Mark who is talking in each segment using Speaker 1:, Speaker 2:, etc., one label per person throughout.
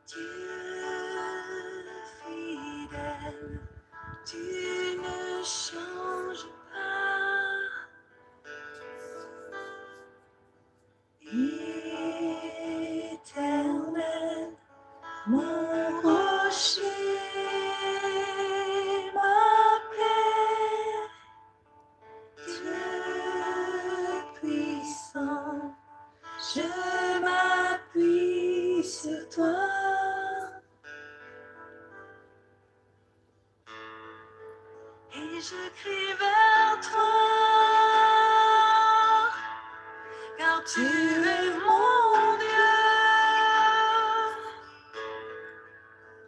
Speaker 1: Dieu fidèle, tu ne changes pas. Éternel, mon rocher, ma paix, Dieu puissant, je m'appuie sur toi. Et je crie vers toi, car tu es mon Dieu.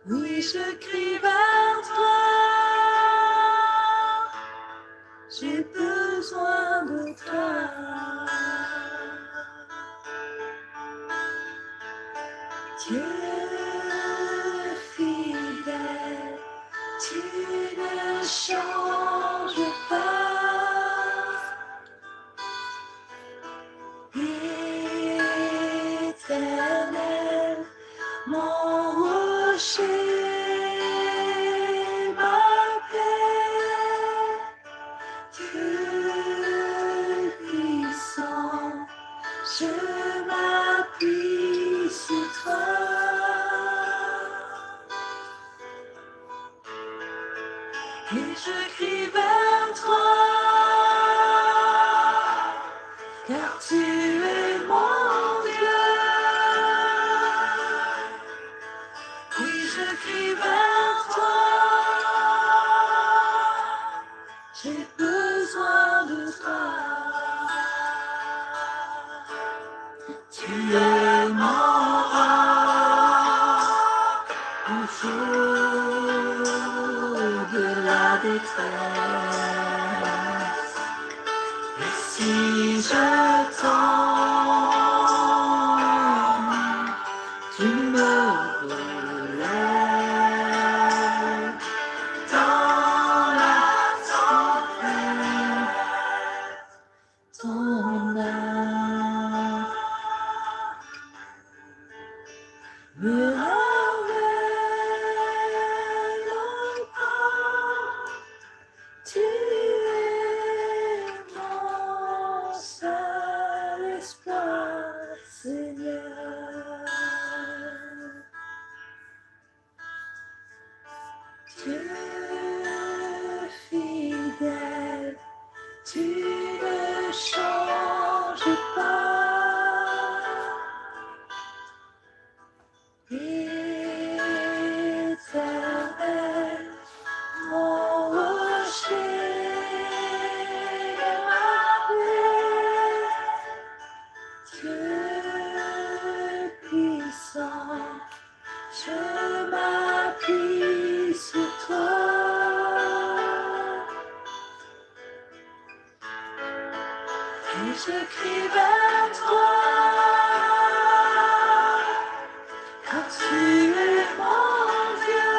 Speaker 1: Oui, je crie vers toi, j'ai besoin de toi. Dieu fidèle, tu ne changes pas. Éternel, mon rocher, ma paix, Dieu puissant, je m'appuie sur toi. Et je crie vers toi, car tu es mon Dieu. Oui, je crie vers toi, j'ai besoin de toi. Tu es mon roc au jour de la détresse. Et si je tombe, tu me relèves dans la tempête. Ton âme me ramène encore. Tu es mon seul espoir, Seigneur. Dieu fidèle, tu ne changes pas. Éternel, mon rocher, ma paix, Dieu puissant, je m'appuie sur toi. Et je crie vers toi, car tu es mon Dieu.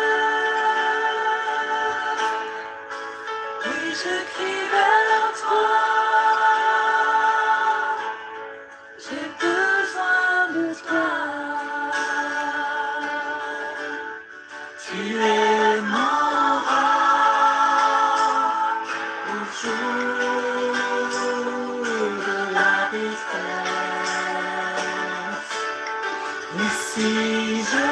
Speaker 1: Oui, je crie vers toi, j'ai besoin de toi. Tu es mon roc au jour de la détresse. Et si je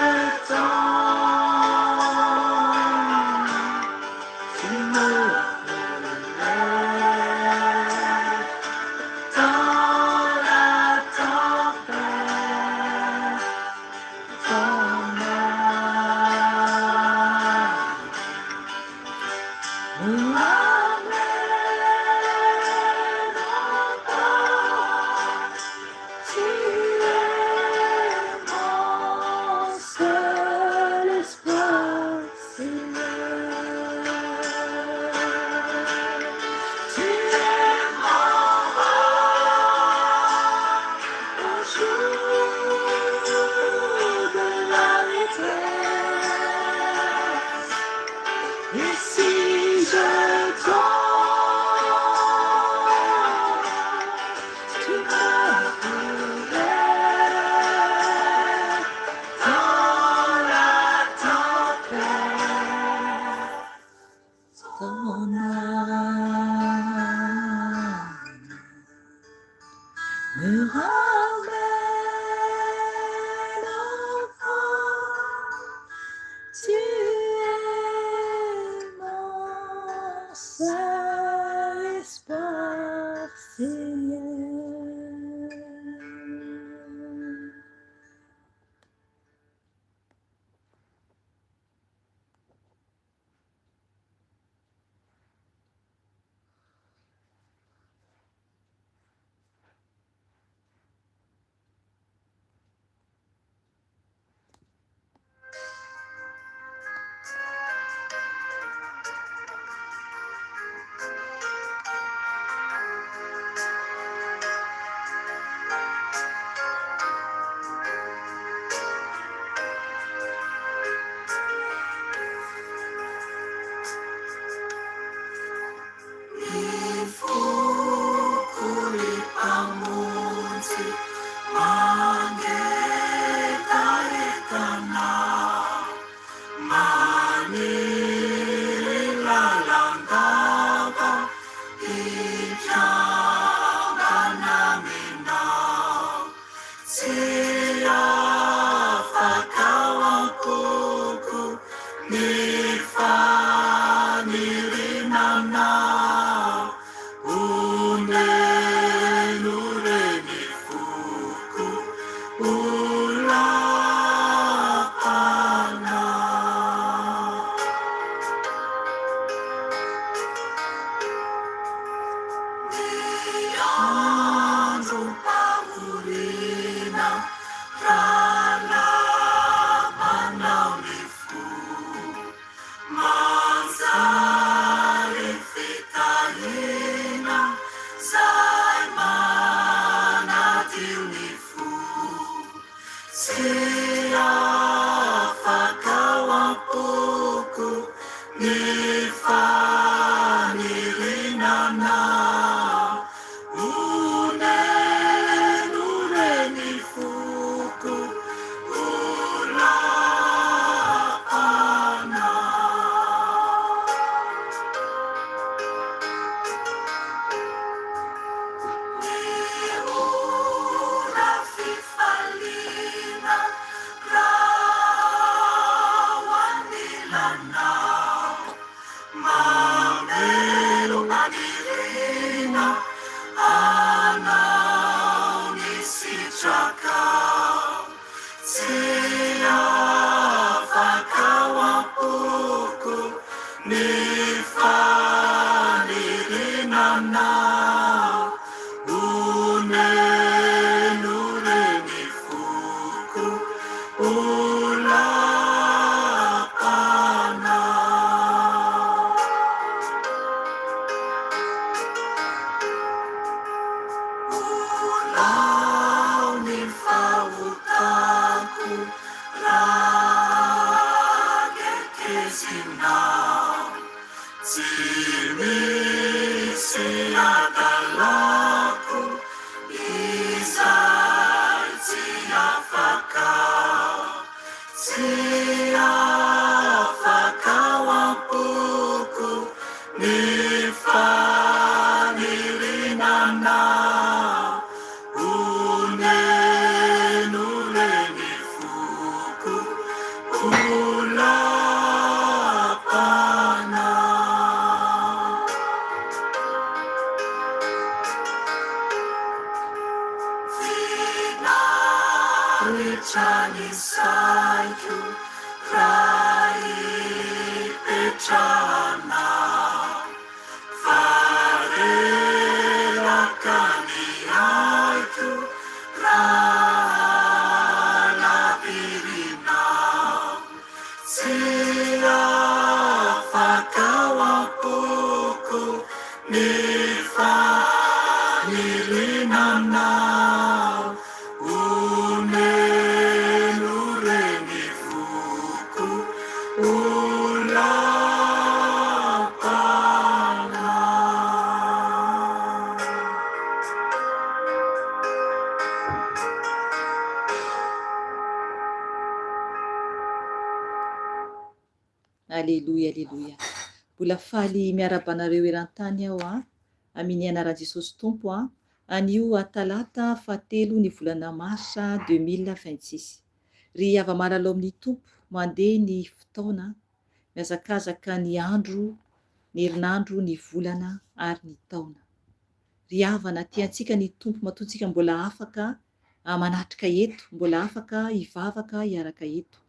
Speaker 1: Ny faniriana aminao Oneno re ny foko Ho lapanao. Ny androm-pahoriana Raha lapanao ny fo Manjary fitahiana 'Zay manadio ny fo Tsy afaka ao am-poko Ny faniriana anao Oneno re ny foko ho lapanao. Ny ora fifaliana raha ho anilanao. Mamelom-paniriana hanao ny sitrakao, tsy afaka ao am-poko ny faniriana anao, oneno re ny foko. Tsy misy adalako Izay tsy afaka, tsy afaka ao am-poko ny faniriana anao. Oneno re ny foko, ho lapanao. Finaritra ny saiko raha hipetrahanao, fa reraka ny aiko raha lavirinao. Tsy afaka ao am-poko ny faniriana anao. Oneno re ny foko ho lapanao.
Speaker 2: Aleloia aleloia. Mbola faly miarahaba anareo eran-tany aho a. Amin ny anaran'i Jesosy Tompo a. Anio talata fahatelo ny volana marsa 2026. Ry hava-malalao amin'ny Tompo, mandeha ny fotoana, mihazakazaka ny andro, ny herinandro, ny volana ary ny taona. Ry havana, tiantsika ny Tompo matoa tsika mbola afaka manatrika eto, mbola afaka hivavaka hiaraka eto.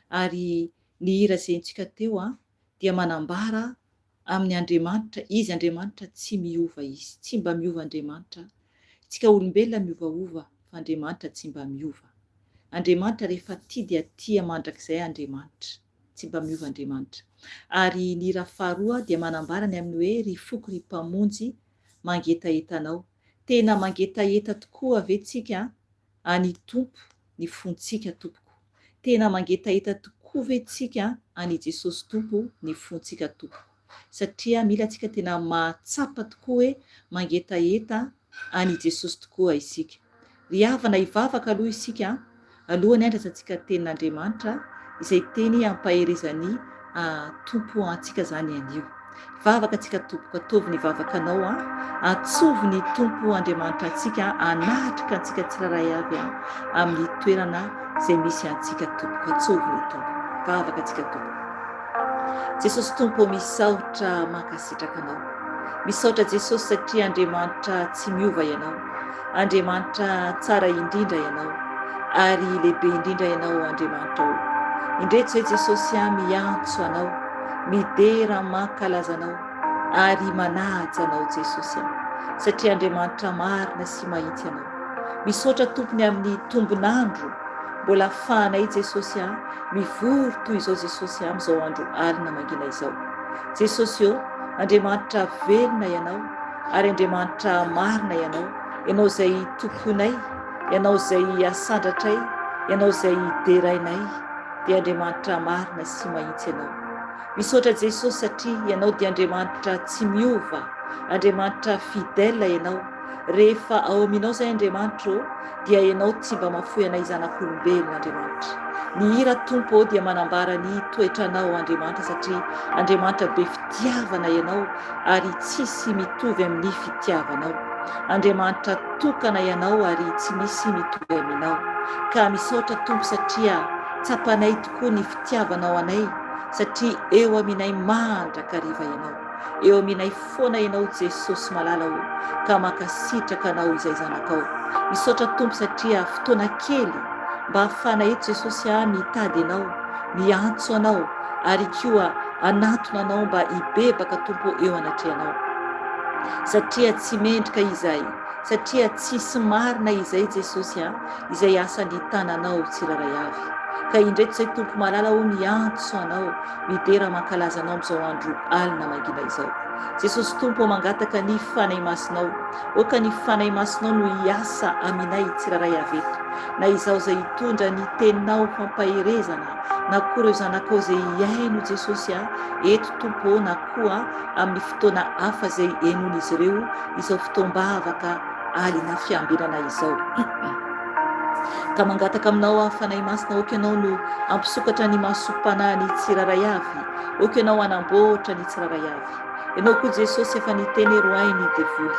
Speaker 2: Ary ny hira izay henontsika teo dia manambara amin'ny Andriamanitra, Izy Andriamanitra tsy miova Izy, tsy mba miova Andriamanitra. Isika olombelona miovaova fa Andriamanitra tsy mba miova. Andriamanitra rehefa tia dia tia mandrakizay Andriamanitra. Tsy mba miova Andriamanitra. Ary ny hira faharoa dia manambara ny amin'ny hoe ry foko ry Mpamonjy mangetaheta Anao. Tena mangetaheta tokoa ve tsika an' i Tompo ny fontsika tompoko? Tena mangetaheta tokoa ve tsika an' i Jesosy Tompo ny fontsika tompoko? Satria mila tsika tena mahatsapa tokoa hoe mangetaheta an' i Jesosy tokoa isika. Ry havana hivavaka aloha isika an, alohan'ny handraisantsika tenin'Andriamanitra izay teny hampaherezan'ny Tompo antsika izany anio. Hivavaka antsika tompoko, ataovy ny vavakanao an, antsovy ny Tompo Andriamanitra antsika hanatrika antsika tsirairay avy an, amin'ny toerana izay misy antsika tompoko, antsovy ny Tompo. Hivavaka antsika tompoko. Jesosy Tompo ô misaotra mankasitraka Anao. Misaotra Jesosy satria Andriamanitra tsy miova Ianao. Andriamanitra tsara indrindra Ianao ary lehibe indrindra Ianao Andriamanitra ô. Indreto izay Jesosy a miantso Anao, midera mankalaza Anao ary manaja Anao Jesosy a. Satria Andriamanitra marina sy mahitsy Ianao. Misaotra Tompo ny amin'ny tombon'andro mbola afahanay Jesosy a mivory toy izao Jesosy a amin'izao andro alina mangina izao. Jesosy ô, Andriamanitra velona Ianao ary Andriamanitra marina Ianao, Ianao izay tompoinay, Ianao izay asandratray, Ianao izay derainay, dia Andriamanitra marina sy mahitsy Ianao. Misaotra Jesosy satria Ianao dia Andriamanitra tsy miova, Andriamanitra fidèle Ianao, rehefa ao aminao izay Andriamanitra ô, dia Ianao tsy mba mafoy anay zanak'olombelona Andriamanitra. Ny hira Tompo ô dia manambara ny toetranao Andriamanitra satria Andriamanitra be fitiavana Ianao ary tsisy mitovy amin'ny fitiavanao. Andriamanitra tokana Ianao ary tsy misy mitovy aminao. Ka misaotra Tompo satria tsapanay tokoa ny fitiavanao anay satria eo aminay mandrakariva Ianao. Eo aminay foana Ianao Jesosy malala o, ka mankasitraka Anao izay zanakao. Misaotra Tompo satria fotoana kely mba ahafahana eto Jesosy a mitady Anao, miantso Anao ary koa anatona Anao mba hibebaka Tompo eo anatrehanao. Satria tsy mendrika izahay, satria tsisy marina izay Jesosy a, izay asan'ny tananao tsirairay avy. Ka indreto izay Tompo malala o miantso Anao, Midera mankalaza Anao amin'izao andro alina mangina izao. Jesosy Tompo ô mangataka ny Fanahy Masinao. Oka ny Fanahy Masinao no hiasa aminay tsirairay avy eto. Na izaho izay hitondra ny teninao fampaherezana na koa ireo zanakao izay hihaino Jesosy a eto Tompo ô na koa amin'ny fotoana hafa izay henoin'izy ireo izao fotoam-bavaka alina fiambenana izao. Ka mangataka aminao aho Fanahy Masina aoka Ianao no hampisokatra ny masom-panahy ny tsirairay avy, aoka Ianao hanamboatra ny tsirairay avy. Ianao koa Jesosy efa niteny hoe roahy ny devoly.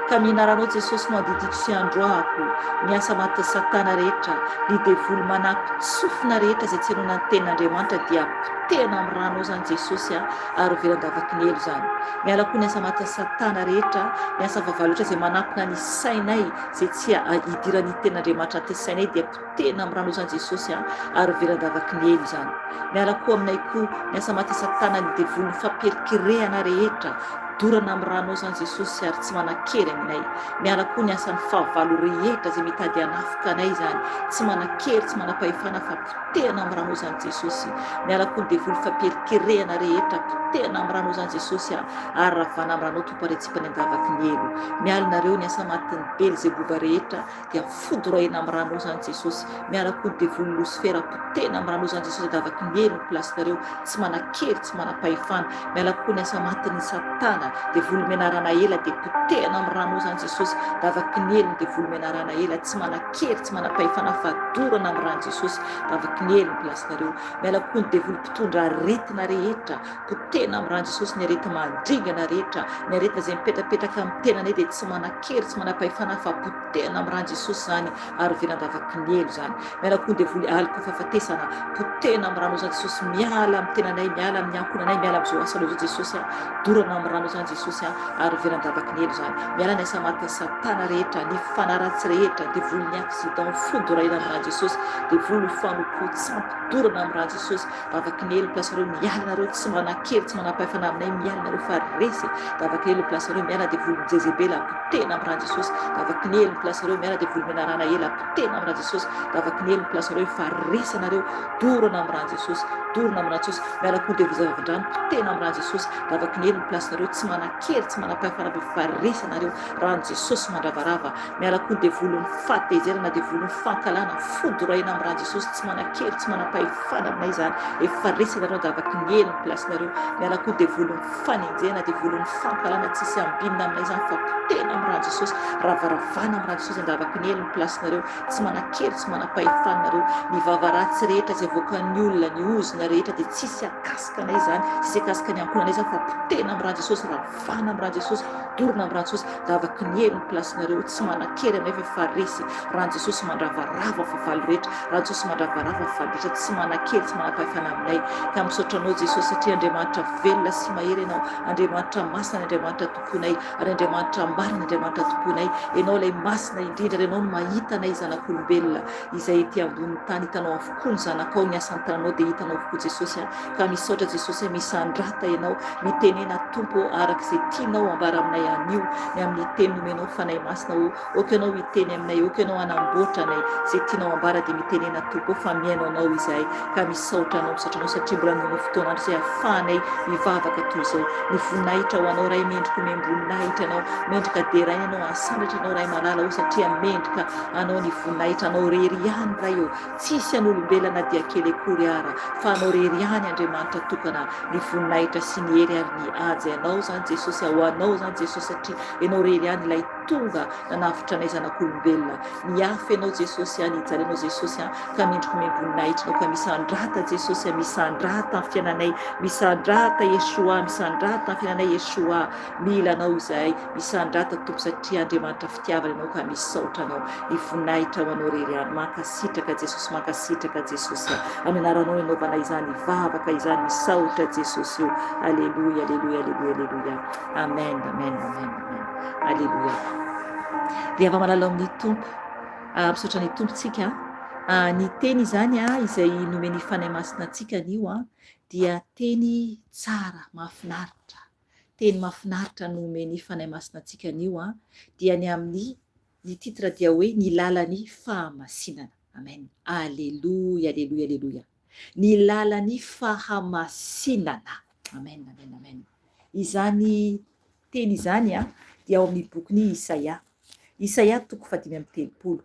Speaker 2: Ka mianaranao Jesosy no andidiako sy androahako ny asa matin'i satana rehetra, ny devoly manako-tsofina rehetra izay tsy henoina ny tenin'Andriamanitra dia potehina amin'ny ranao izany Jesosy a, ary ho velan-davaky ny helo izany. Miala koa ny asa matin'i satana rehetra, ny asa fahavalo rehetra izay manampina ny sainay, Izay tsy idiran'ny tenin'Andriamanitra anatin'ny sainay dia potehina amin'ny ranozan'i Jesosy ary velan-davaky ny helo izany. Miala koa aminay koa ny asa maty satana ny devoly ny fampierikirehana rehetra dorana amin'ny ranozan'i Jesosy ary tsy manan-kery aminay. Miala koa ny asan'ny fahavalo rehetra izay mitady hanafoka anay izany tsy manan-kery tsy manam-pahefana fa potehina amin'ny ranozan'i Jesosy. Miala koa ny devoly fampierikirehana rehetra potehina amin'ny ranozan'i Jesosy ary ravana amin'ny ranao Tompo ary atsipany an-davaky ny helo. Miala nareo ny asa matin'ny Belzeboba rehetra dia fodorahina amin'ny ranao zany Jesosy. Miala koa ny devoly Losifera potehina amin'ny ranao zany Jesosy an-davaky ny helo ny place nareo tsy manan-kery tsy manam-pahefana. Miala koa ny asa matin'ny satana devoly menarana ela dia potehina amin'ny ranao zany Jesosy davaky ny helo ny devoly menarana ela tsy manan-kery tsy manam-pahefana fa dorana amin'ny ran'i Jesosy davaky ny helo ny place nareo. Miala koa ny devoly mpitondra aretina rehetra Potehina amin'ny ran'i Jesosy ny areti-mandringana rehetra, ny aretina izay mipetrapetraka amin'ny tenanay dia tsy manan-kery, tsy manam-pahefana fa potehina amin'ny ran'i Jesosy izany ary velan-davaky ny helo izany. Miala koa ny devoly aloky ny fahafatesana, potehina amin'ny ranao izany Jesosy, miala amin'ny tenanay, miala amin'ny ankohonanay, miala amin'izao asanao izao Jesosy a, dorana amin'ny ranao izany Jesosy a, ary velan-davaky ny helo izany. Miala ny asa matin'i satana rehetra, ny fanahy ratsy rehetra, devolin'ny accident, fondorahina amin'ny ran'i Jesosy, devoly fanompoan-tsampy, dorana amin'ny ran'i Jesosy, Vavaky ny helo place reo miala nareo tsy manakery tsy manampahefana aminay miala nareo fa resy vavaky ny helo place reo miala devoly jezebela potehina am ra jesosy vavaky ny helo place reo miala devoly menarana ela potehina am ra jesosy vavaky ny helo place reo fa resy anareo dorana am ra jesosy dorana am ra jesosy miala koa devoly zavavindrano potehina am ra jesosy vavaky ny helo place nareo tsy manakery tsy manampahefana fa resy anareo rano jesosy mandravarava Miala koa devolin'ny fahatezerana, devolin'ny fankahalana, fodoraina amin'ny rà Jesosy, tsy manan-kery, tsy manam-pahefana aminay izany, efa resy ianareo andavaky ny helo ny place-nareo, miala koa devolin'ny fanenjehana, devolin'ny fankahalana, tsisy ambinina aminay izany fa potehina amin'ny rà Jesosy, ravaravana amin'ny rà Jesosy andavaky ny helo ny place-nareo, tsy manan-kery, tsy manam-pahefana nareo, ny vava ratsy rehetra izay avoakan'ny olona, ny ozona rehetra dia tsisy akasika anay izany, tsisy akasika ny ankohonanay izany fa potehina amin'ny rà Jesosy. Ravana amin'ny ran'i Jesosy, dorana amin'ny ran'i Jesosy, lavaky ny helo ny place-nareo, tsy manan-kery aminay fa efa resy, ran'i Jesosy mandravarava ny fahavalo rehetra, ran'i Jesosy mandravarava ny fahavalo rehetra, tsy manan-kery, tsy manam-pahefana aminay, ka misaotra Anao Jesosy satria Andriamanitra velona sy mahery Ianao, Andriamanitra masina ny Andriamanitra tompoinay, ary Andriamanitra marina ny Andriamanitra tompoinay, Ianao ilay masina indrindra, ary Ianao no mahita anay zanak'olombelona izay ety ambonin'ny tany, hitanao avokoa ny zanakao, ny asan'ny tananao dia hitanao avokoa Jesosy a. Ka misaotra Jesosy a, misandrata Ianao, mitenena Tompo ô araka izay tianao ambara aminay anio, ny amin'ny teny nomenao Fanahy Masina ô, aoka Ianao hiteny aminay, aoka Ianao hanamboatra anay, izay tianao ambara dia mitenena Tompo ô fa mihaino Anao izahay, ka misaotra Anao, misaotra Anao satria mbola nomenao fotoan'andro izay ahafahanay mivavaka toy izao, ny voninahitra ho Anao Ray, mendrika omem-boninahitra Ianao, mendrika deraina Ianao, asandratra Ianao Ray malala ô satria mendrika Anao ny voninahitra, Anao irery ihany Ray ô. Tsisy an'olombelona na dia kely akory ara, fa Anao rery ihany Andriamanitra tokana, ny voninahitra sy ny hery ary ny haja Ianao izany Jesosy a, ho Anao izany Jesosy satria Ianao rery ihany ilay tonga nanavotra anay zanak'olombelona, niafy Ianao Jesosy a, nijaly Ianao Jesosy a, ka mendrika omem-boninahitra Ianao, ka misandrata Jesosy a, misandrata ny fiainanay, misandrata Yeshua, misandrata ny fiainanay Yeshua, mila Anao izahay, misandrata Tompo satria Andriamanitra fitiavana Ianao ka misaotra Anao. Ny voninahitra ho Anao irery ihany. Mankasitraka Jesosy Mankasitraka Jesosy a. Amin'ny anaranao no anaovana izany vavaka izany. Misaotra Jesosy o. Aleloia Aleloia Aleloia Aleloia. Amen Amen Amen Amen. Aleloia. Ry hava-malala ao amin'ny Tompo. Ah, misaotra ny Tompo tsika. Ah, ny teny izany ah, izay nomen'ny Fanahy Masina antsika anio ah, dia teny tsara, mahafinaritra. Teny mahafinaritra no omen'ny Fanahy Masina antsika anio an, dia ny amin'ny, ny titre dia hoe ny lalan'ny fahamasinana. Amen. Aleloia, aleloia, aleloia. Ny lalan'ny fahamasinana. Amen, amen, amen. Izany teny izany an, dia ao amin'ny bokin'i Isaia. Isaia toko fahadimy amby 30.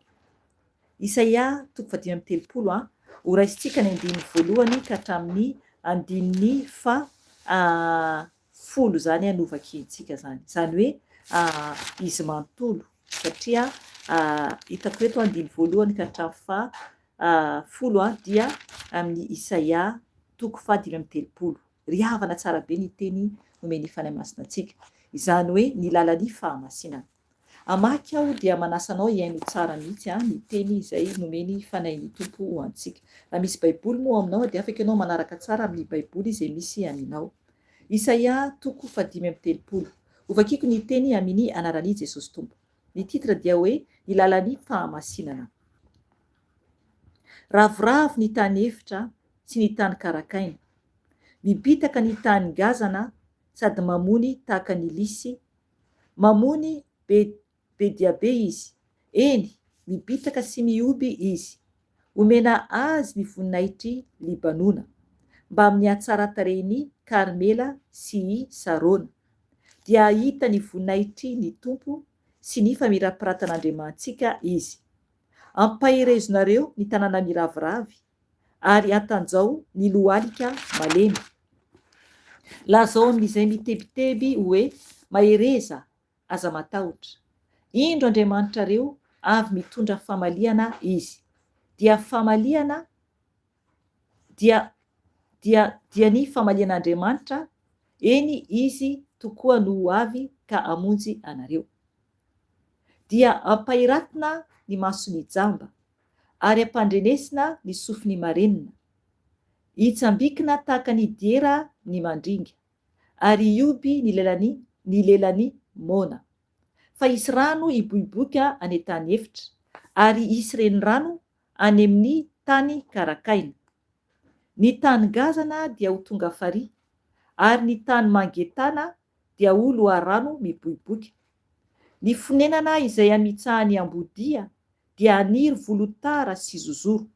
Speaker 2: Isaia toko fahadimy amby 30 a, ho raisintsika ny andininy voalohany ka hatramin'ny andininy faha folo izany no vakiantsika izany. Izany hoe izy manontolo satria hitako eto andininy voalohany ka hatramin'ny faha folo dia amin'ny Isaia toko faha 35. Ry havana tsara be ny teny nomen'ny Fanahy Masina antsika. Izany hoe ny lalan'ny fahamasinana. Hamaky aho dia manasa anao hihaino tsara mihitsy ny teny izay nomeny Fanahin'ny Tompo ho antsika. Raha misy Baiboly moa ao aminao dia afaka ianao manaraka tsara amin'ny Baiboly izay misy aminao. Isaia toko faha 35. Hovakiko ny teny aminy anaran'i Jesosy Tompo. Ny titre dia hoe Ny lalan'ny fahamasinana. Ravoravo ny tany efitra sy ny tany karakaina. Mibitaka ny tany ngazana sady mamony tahaka ny lisy Mamony be be dia be izy, eny, mibitaka sy mihoby izy. Omena azy ny voninahitr'i Libanona, mbamin'ny hatsaran-tarehin'i Karmela sy i Sarona. Dia hahita ny voninahitry ny Tompo sy ny famirapiratan'Andriamanitsika izy. Ampaherezonareo ny tanàna miraviravy, ary atanjao ny lohalika malemy. Lazao amin'izay mitebiteby hoe, Mahereza, aza matahotra. Indro Andriamanitrareo avy mitondra famaliana Izy. Dia famaliana dia dia dia ny famalian'Andriamanitra, eny, Izy tokoa no ho avy ka hamonjy anareo. Dia ampahiratina ny mason'ny jamba, ary ampandrenesina ny sofin'ny marenina. Hitsambikina tahaka ny diera ny mandringa, ary hihoby ny lelan'ny ny lelan'ny moana. Fa hisy rano hiboiboika any an-tany efitra, ary hisy renirano any amin'ny tany karakaina. Ny tany ngazana dia ho tonga farihy, ary ny tany mangetana dia ho loharano miboiboika. Ny fonenana izay amitsahan'ny ambodia dia haniry volotara sy zozoro.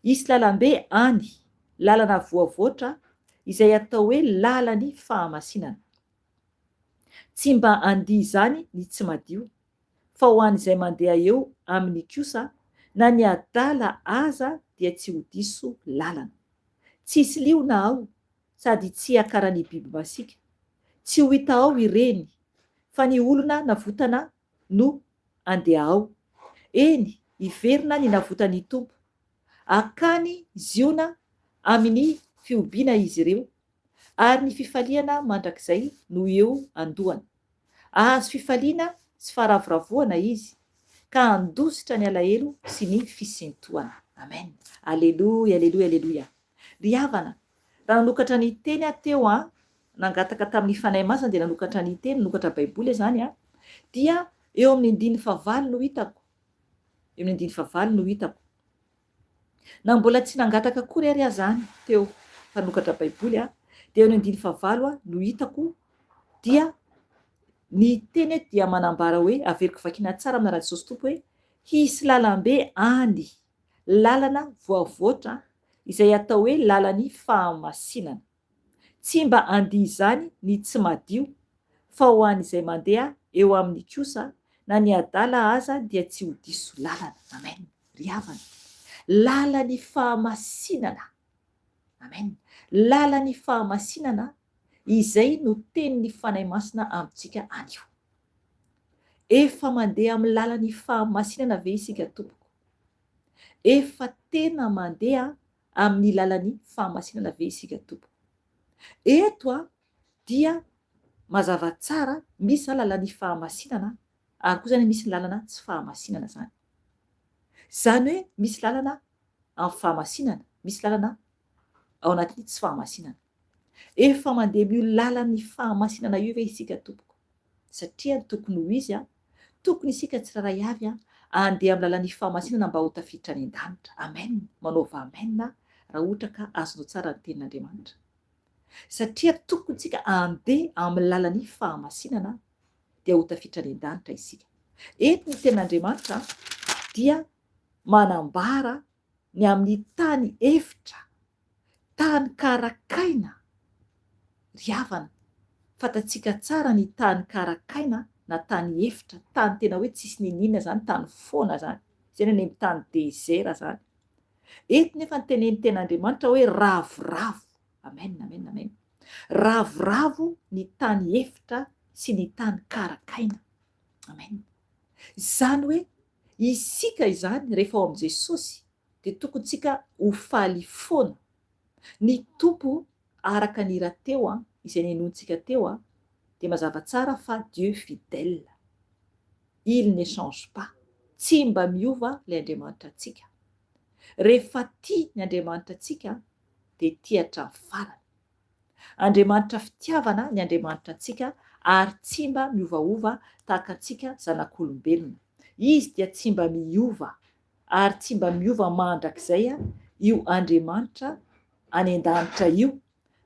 Speaker 2: Hisy lalambe any, lalana voavoatra, izay atao hoe lalan'ny fahamasinana. Tsy mba handia izany ny tsy madio, fa ho an'izay mandeha eo aminy kosa, na ny adala aza dia tsy ho diso lalana. Tsy hisy liona ao, sady tsy hiakaran'ny biby masiaka. Tsy ho hita ao ireny, fa ny olona navotana no andeha ao. Eny, hiverina ny navotan'ny Tompo. Hakany Ziona amin'ny fihobiana izy ireo. Ary ny fifaliana mandrakizay no eo an-dohany. Hahazo fifaliana sy faharavoravoana izy, ka handositra ny alahelo sy ny fisintohana. Amen. Aleloia, aleloia, aleloia. Ry havana, raha nanokatra ny teny aho teo an, nangataka tamin'ny Fanahy Masina dia nanokatra ny teny, nanokatra Baiboly aho izany an, dia eo amin'ny andininy fahavalo no hitako, eo amin'ny andininy fahavalo no hitako. Na mbola tsy nangataka akory ary aho izany teo fa nanokatra Baiboly aho, dia eo amin'ny andininy fahavalo no hitako dia ny teny eto dia manambara hoe, averiko vakiana tsara amin'ny anaran'i Jesosy Tompo hoe, hisy lalambe any, lalana voavoatra izay atao hoe lalan'ny fahamasinana. Tsy mba handia izany ny tsy madio, fa ho an'izay mandeha eo aminy kosa, na ny adala aza dia tsy ho diso lalana. Amen. Ry havana, lalan'ny fahamasinana. Amen. Lalan'ny fahamasinana, izay no tenin'ny Fanahy Masina amintsika anio. Efa mandeha amin'ny lalan'ny fahamasinana ve isika tompoko? Efa tena mandeha amin'ny lalan'ny fahamasinana ve isika tompoko? Eto dia mazava tsara, misy zany lalan'ny fahamasinana ary koa zany misy ny lalana tsy fahamasinana zany. Izany hoe misy lalana amin'ny fahamasinana, misy lalana ao anatin'ny tsy fahamasinana. Efa mandeha amin'io lalan'ny fahamasinana io ve isika tompoko? Satria ny tokony ho izy, tokony isika tsirairay avy andeha amin'ny lalan'ny fahamasinana mba ho tafiditra any an-danitra. Amen! Manaova amen raha ohatra ka azonao tsara ny tenin'Andriamanitra. Satria tokony isika andeha amin'ny lalan'ny fahamasinana dia ho tafiditra any an-danitra isika. Eto ny tenin'Andriamanitra dia manambara ny amin'ny tany efitra Tany karakaina, ry havana, fantatsika tsara ny tany karakaina na tany efitra, tany tena hoe tsisy n'inon'inona zany, tany foana zany, zay ny any amin'ny tany désert zany. Eto nefa ny tenenin'ny ten'Andriamanitra hoe ravoravo, amen, amen, amen, ravoravo ny tany efitra sy ny tany karakaina, amen. Izany hoe isika izany rehefa ao amin'i Jesosy dia tokony tsika ho faly foana. Ny Tompo araka ny hira teo an, izay nenointsika teo an, dia mazava tsara fa Dieu fidèle. Il ne change pas. Tsy mba miova ilay Andriamanitra antsika. Rehefa tia ny Andriamanitra antsika dia tia hatramin'ny farany. Andriamanitra fitiavana ny Andriamanitra antsika ary tsy mba miovaova tahaka antsika zanak'olombelona. Izy dia tsy mba miova ary tsy mba miova mandrakizay io Andriamanitra any an-danitra io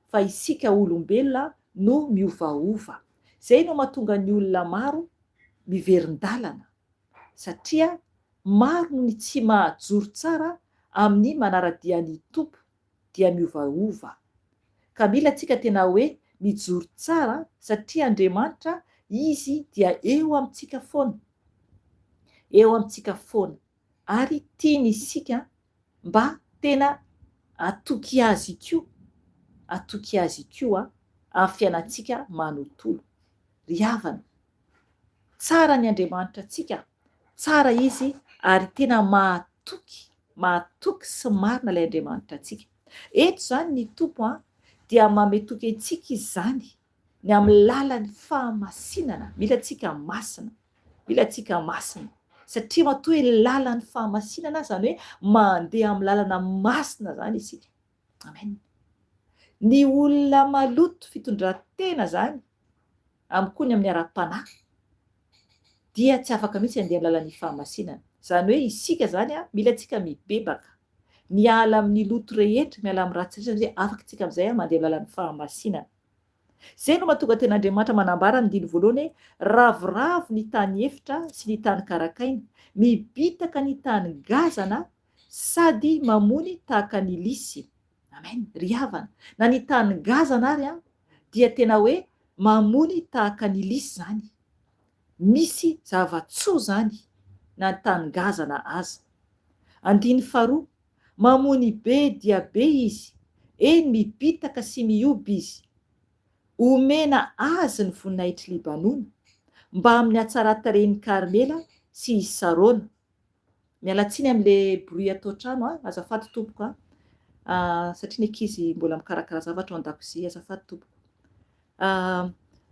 Speaker 2: fa isika olombelona no miovaova. Izay no mahatonga ny olona maro miverin-dalana satria maro ny tsy mahajoro tsara amin'ny manara-dia ny Tompo dia miovaova. Ka mila tsika tena hoe mijoro tsara satria Andriamanitra Izy dia eo amintsika foana. Eo amintsika foana. Ary tiany isika mba tena hatoky Azy koa, hatoky Azy koa amin'ny fiainantsika manontolo. Ry havana, tsara ny Andriamanitra antsika, tsara Izy ary tena mahatoky Mahatoky sy marina ilay Andriamanitra antsika. Eto izany ny Tompo an, dia mametoky antsika Izy izany ny amin'ny lalan'ny fahamasinana. Mila antsika masina. Mila antsika masina. Satria matoa hoe lalan'ny fahamasinana, izany hoe mandeha amin'ny lalana masina izany isika. Amen. Ny olona maloto fitondran-tena izany, amin'ny koa ny amin'ny ara-panahy, dia tsy afaka mihitsy handeha amin'ny lalan'ny fahamasinana. Izany hoe isika izany, mila antsika mibebaka, miala amin'ny loto rehetra, miala amin'ny ratsy rehetra, izany hoe afaka isika amin'izay mandeha amin'ny lalan'ny fahamasinana. Izay no mahatonga ten'Andriamanitra manambara amin'ny andininy voalohany hoe, Ravoravo ny tany efitra sy ny tany karakaina, mibitaka ny tany gazana sady mamony tahaka ny lisy. Amen. Ry havana, na ny tany gazana ary an, dia tena hoe mamony tahaka ny lisy izany. Misy zava-tsoa izany na ny tany gazana aza. Andininy faharoa, mamony be dia be izy, eny mibitaka sy mihoby izy. Omena azy ny voninahitr'i Libanona, mbamin'ny hatsaran-tarehin'i Karmela sy i Sarona. Miala tsiny amle bruit ato an-trano a, azafady tompoko a. Satria ny ankizy mbola mikarakara zavatra ao an-dakozia, azafady tompoko.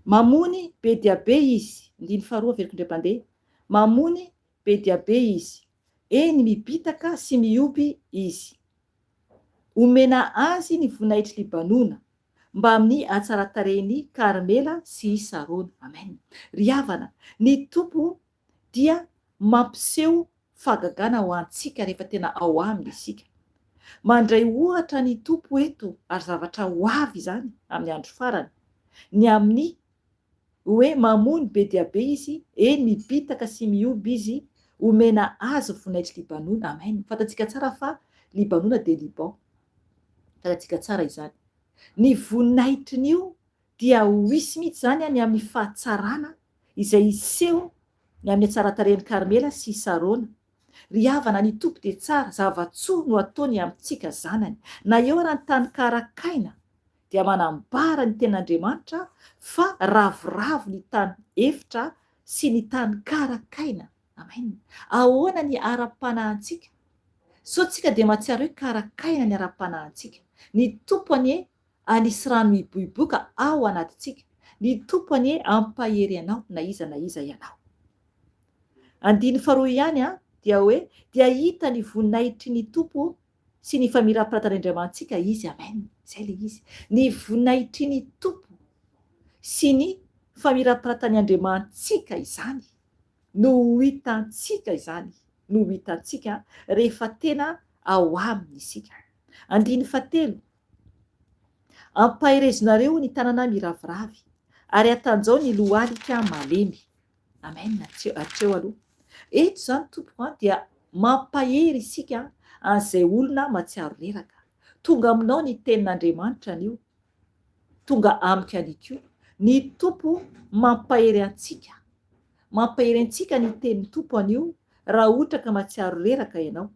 Speaker 2: Mamony be dia be izy, andininy faharoa averiko indray mpandeha, mamony be dia be izy, eny mibitaka sy mihoby izy. Omena azy ny voninahitr'i Libanona, mbamin'ny hatsaran-tarehin'i Karmela sy i Sarona. Amen. Ry havana, ny Tompo dia mampiseho fahagagana ho antsika rehefa tena ao Aminy isika. Mandray ohatra ny Tompo eto ary zavatra ho avy izany amin'ny andro farany, ny amin'ny hoe mamono be dia be izy, eny mibitaka sy mihoby izy, omena azy ny voninahitr'i Libanona. Amen. Fantatsika tsara fa Libanona dia Liban. Fantatsika tsara izany. Ny voninahitrin'io dia ho hisy mihitsy izany ny amin'ny fahatsarana izay hiseho ny amin'ny hatsaran-tarehin'i Karmela sy i Sarona. Ry havana, ny Tompo dia tsara, zava-tsoa no ataony amintsika zanany. Na eo ara ny tany karakaina, dia manambara ny Tenin'Andriamanitra fa ravoravo ny tany efitra sy ny tany karakaina. Amen. Ahoana ny ara-panahintsika? Sao tsika dia mahatsiaro hoe karakaina ny ara-panahintsika. Ny Tompo anie hanisy rano miboiboika ao anatintsika. Ny Tompo anie hampahery anao na iza na iza ianao. Andininy faharoa ihany dia hoe dia hita ny voninahitry ny Tompo sy ny famirapiratan'Andriamanitsika izy. Amen. Izay ilay izy. Ny voninahitry ny Tompo sy ny famirapiratan'ny Andriamanitsika izany no ho hitantsika izany, no ho hitantsika rehefa tena ao Aminy isika. Andininy fahatelo, Ampaherezonareo ny tanana miraviravy, ary atanjao ny lohalika malemy. Amen, hatreo aloha. Eto izany tompoko an, dia mampahery isika an'izay olona mahatsiaro reraka. Tonga aminao ny tenin'Andriamanitra anio, tonga amiko anio koa. Ny Tompo mampahery antsika. Mampahery antsika ny tenin'ny Tompo anio raha ohatra ka mahatsiaro reraka ianao.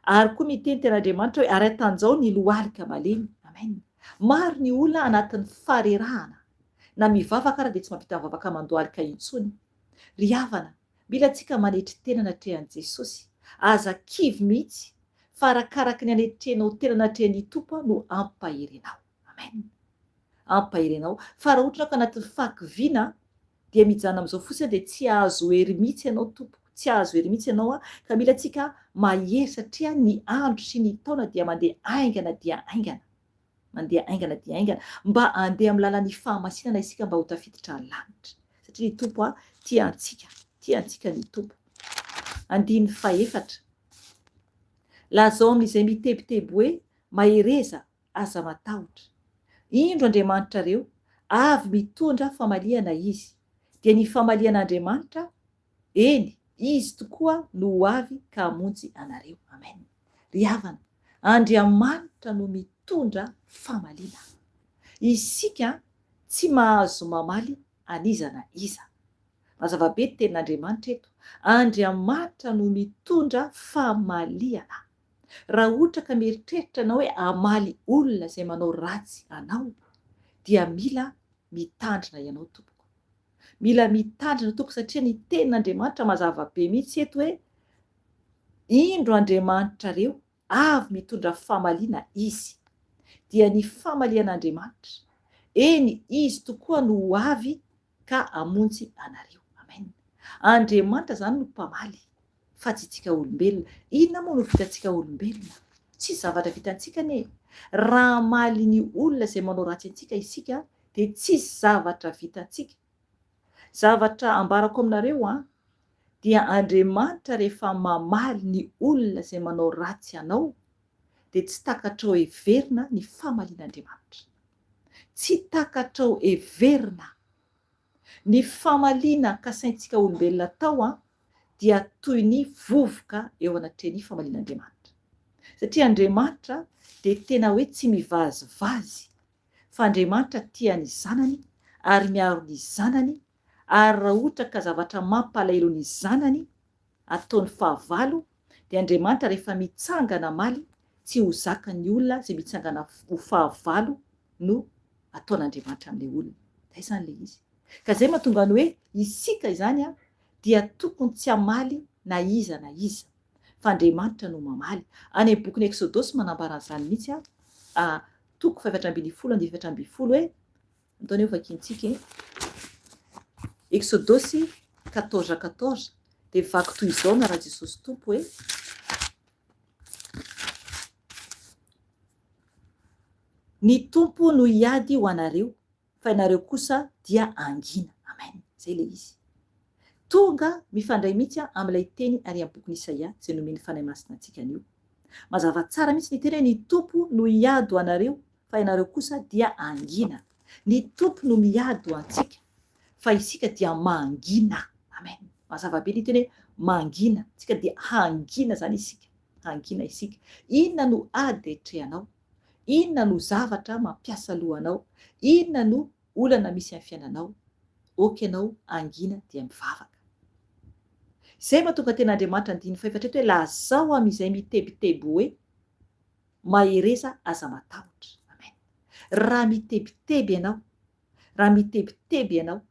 Speaker 2: Ary koa miteny tenin'Andriamanitra hoe ary atanjao ny lohalika malemy. Amen. Maro ny olona anatin'ny faharerahana. Na mivavaka ara dia tsy mahavita mivavaka mandohalika intsony. Ry havana, mila antsika manetry tena anatrehan'i Jesosy. Aza kivy mihitsy fa arakaraky ny anetrenao tena anatrehan'i Tompo no ampahery anao. Amen. Ampahery anao. Fa raha ohatra ka anatin'ny fahakiviana dia mijanona amin'izao fotsiny dia tsy hahazo hery mihitsy ianao tompoko, tsy hahazo hery mihitsy ianao ka mila antsika mahery satria ny andro sy ny taona dia mandeha haingana dia haingana. Mandeha haingana dia haingana mba handeha amin'ny lalan'ny fahamasinana isika mba ho tafiditra lanitra. Satria ny Tompo tia antsika, tia antsika ny Tompo. Andininy fahefatra. Lazao amin'izay mitebiteby hoe, Mahereza, aza matahotra. Indro Andriamanitrareo, avy mitondra famaliana Izy. Dia ny famalian'Andriamanitra, eny, Izy tokoa no ho avy ka hamonjy anareo. Amen. Ry havana, Andriamanitra no mitondra famaliana. Isika tsy mahazo mamaly an'iza na iza. Mazava be ny tenin'Andriamanitra eto. Andriamanitra no mitondra famaliana. Raha ohatra ka mieritreritra ianao hoe hamaly olona izay manao ratsy anao dia mila mitandrina ianao tompoko. Mila mitandrina tompoko satria ny tenin'Andriamanitra mazava be mihitsy eto hoe indro Andriamanitrareo avy mitondra famaliana Izy. Dia ny famalian'Andriamanitra. Eny, Izy tokoa no ho avy ka hamonjy anareo. Amen. Andriamanitra izany no mpamaly fa tsy itsika olombelona. Inona moa no vitantsika olombelona? Tsisy zavatra vitantsika anie e. Raha hamaly ny olona izay manao ratsy antsika isika dia tsisy zavatra vitantsika. Zavatra ambarako aminareo an, dia Andriamanitra rehefa mamaly ny olona izay manao ratsy anao dia tsy takatrao heverina ny famalian'Andriamanitra. Tsy takatrao heverina. Ny famaliana kasaintsika olombelona atao an, dia toy ny vovoka eo anatrehan'ny famalian'Andriamanitra. Satria Andriamanitra dia tena hoe tsy mivazivazy, fa Andriamanitra tia ny zanany ary miaro ny zanany, ary raha ohatra ka zavatra mampalahelo ny zanany ataony fahavalo dia Andriamanitra rehefa mitsangana hamaly tsy ho zakan'ny olona izay mitsangana ho fahavalo no ataon'Andriamanitra amin'ilay olona. Izay izany ilay izy. Ka izay mahatonga ny hoe isika izany dia tokony tsy hamaly na iza na iza. Fa Andriamanitra no mamaly. Any amin'ny bokin'ny Eksodosy manambara an'izany mihitsy a, toko fahefatra ambinifolo andininy 14 hoe, Andao anie ho vakintsika e. Eksodosy 14 14 dia vaky toy izao na raha Jesosy Tompo hoe, Ny Tompo no hiady ho anareo, fa ianareo kosa dia hangina. Amen. Izay ilay izy. Tonga mifandray mihitsy amin'ilay teny ary amin'ny bokin'i Isaia izay nomen'ny Fanahy Masina antsika anio. Mazava tsara mihitsy ny teny hoe ny Tompo no hiady ho anareo, fa ianareo kosa dia hangina. Ny Tompo no miady ho antsika, fa isika dia mangina. Amen. Mazava be ny teny hoe mangina. Tsika dia hangina izany isika. Hangina isika. Inona no ady atrehanao? Inona no zavatra mampiasa loha anao? Inona no olana misy amin'ny fiainanao? Ok ianao hangina dia mivavaka. Izay mahatonga tena Andriamanitra andininy fahefatra eto hoe lazao amin'izay mitebiteby hoe mahereza aza matahotra. Amen. Raha mitebiteby ianao, raha mitebiteby ianao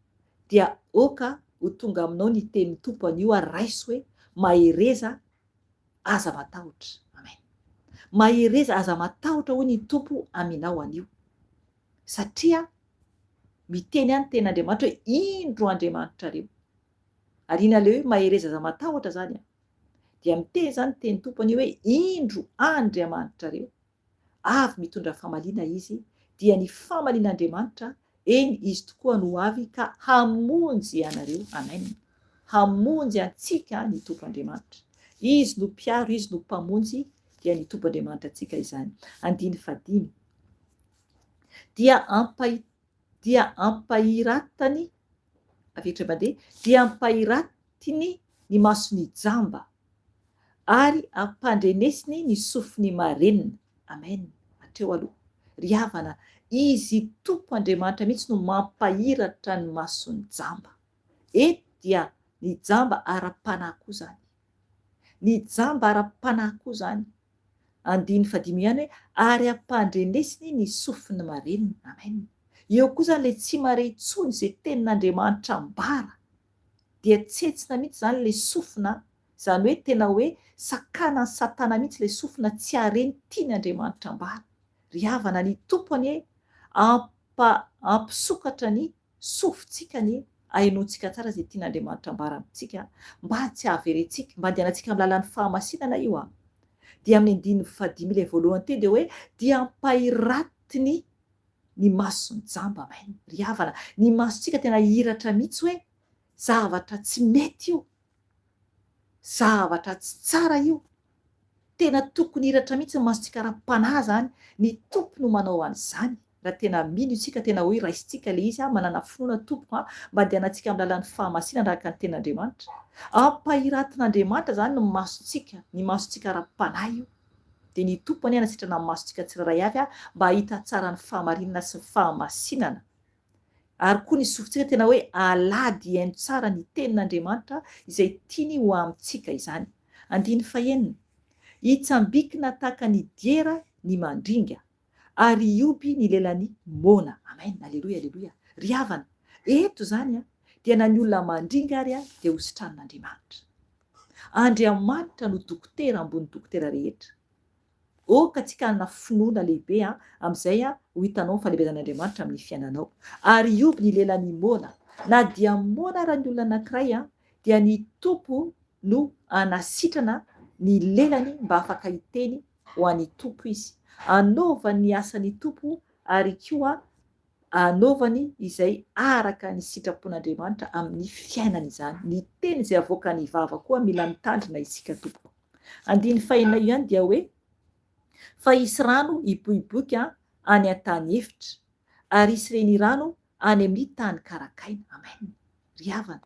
Speaker 2: dia ok ho tonga aminao ny tenin'ny Tompo anio ary raiso hoe mahereza Aza matahotra. Amen. Mahereza, aza matahotra hoy ny Tompo aminao anio. Satria miteny any tenin'Andriamanitra hoe indro Andriamanitrareo. Ary ina ilay hoe mahereza aza matahotra zany an? Dia miteny zany ny tenin'ny Tompo anio hoe indro Andriamanitrareo. Avy mitondra famaliana Izy, dia ny famalian'Andriamanitra, eny, Izy tokoa no ho avy ka hamonjy anareo. Amen. Hamonjy antsika ny Tompo Andriamanitra. Izy no mpiaro, Izy no mpamonjy, dia ny Tompo Andriamanitra antsika izany. Andininy fahadimy. Dia ampahi, dia ampahiratany, averitra mandeha, dia ampahiratiny ny mason'ny jamba. ary ampandrenesiny ny sofiny marenina. Amen. Hatreo aloha. Ry havana, Izy Tompo Andriamanitra mihitsy no mampahiratra ny mason'ny jamba. Eto dia ny jamba ara-panahy koa izany. Ny jamba ara-panahy koa izany. Andininy fahadimy ihany hoe, ary ampandrenesiny ny sofiny marenina. Amen. Eo koa izany ilay tsy mare intsony izay tenin'Andriamanitra ambara. Dia tsentsina mihitsy izany ilay sofina Izany hoe tena hoe sakanan'i satana mihitsy ilay sofina tsy hare ny tiany Andriamanitra ambara. Ry havana ny Tompo anie ampa hampisokatra ny sofintsika anie ahenoantsika tsara izay tian'Andriamanitra ambara amintsika mba tsy hahavery antsika, mba handehanantsika amin'ny lalan'ny fahamasinana io an. Dia amin'ny andininy fahadimy ilay voalohany teo dia hoe dia ampahiratiny ny mason'ny jamba. Amen. Ry havana, ny masontsika tena hihiratra mihitsy hoe zavatra tsy mety io. Zavatra tsy tsara io. Tena tokony hiratra mihitsy ny masontsika ara-panahy zany. Ny Tompo no manao an'izany. Raha tena mino isika, tena hoe raisintsika ilay izy, manana finoana Tompoko a, mba andehanantsika amin'ny lalan'ny fahamasinana araka ny tenin'Andriamanitra. Ampahiratin'Andriamanitra izany ny masontsika, ny masontsika ara-panahy io. Dia ny Tompo anie hanasitrana ny masontsika tsirairay avy mba hahita tsara ny fahamarinana sy ny fahamasinana. Ary koa ny sofintsika tena hoe alady hihaino tsara ny tenin'Andriamanitra izay tiany ho amintsika izany. Andininy fahenina, Hitsambikina tahaka ny diera ny mandringa, ary hihoby ny lelan'ny moana. Amen, aleloia, aleloia. Ry havana, eto izany dia na ny olona mandringa ary dia ho sitranin'Andriamanitra. Andriamanitra no dokotera ambony dokotera rehetra. Ok tsika hanana finoana lehibe an, amin'izay an ho hitanao ny fahalehibeazan'Andriamanitra amin'ny fiainanao. Ary hioby ny lelan'ny moana. Na dia moana ara ny olona anankiray an, dia ny Tompo no hanasitrana ny lelany mba afaka hiteny ho an'ny Tompo izy. Anaovany ny asan'ny Tompo ary koa anaovany izay araka ny sitrapon'Andriamanitra amin'ny fiainany izany. Ny teny izay avoakan'ny vava koa mila mitandrina isika tompoko. Andininy fahenina io ihany dia hoe, Fa hisy rano hiboiboika any an-tany efitra, ary hisy renirano any amin'ny tany karakaina. Amen. Ry havana,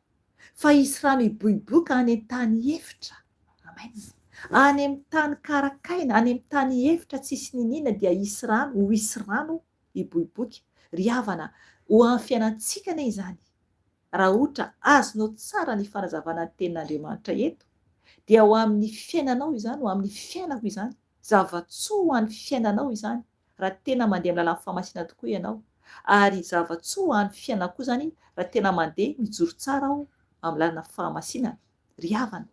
Speaker 2: fa hisy rano hiboiboika any an-tany efitra. Amen. Any amin'ny tany karakaina, any amin'ny tany efitra tsisy niniana dia hisy rano, ho hisy rano hiboiboika. Ry havana, ho an'ny fiainantsika anie izany. Raha ohatra azonao tsara ny fanazavana ny tenin'Andriamanitra eto, dia ho amin'ny fiainanao izany, ho amin'ny fiainako izany, zava-tsoa ho an'ny fiainanao izany, raha tena mandeha amin'ny lalan'ny fahamasinana tokoa ianao, ary zava-tsoa ho an'ny fiainako koa izany raha tena mandeha mijoro tsara aho amin'ny lalana fahamasinana. Ry havana,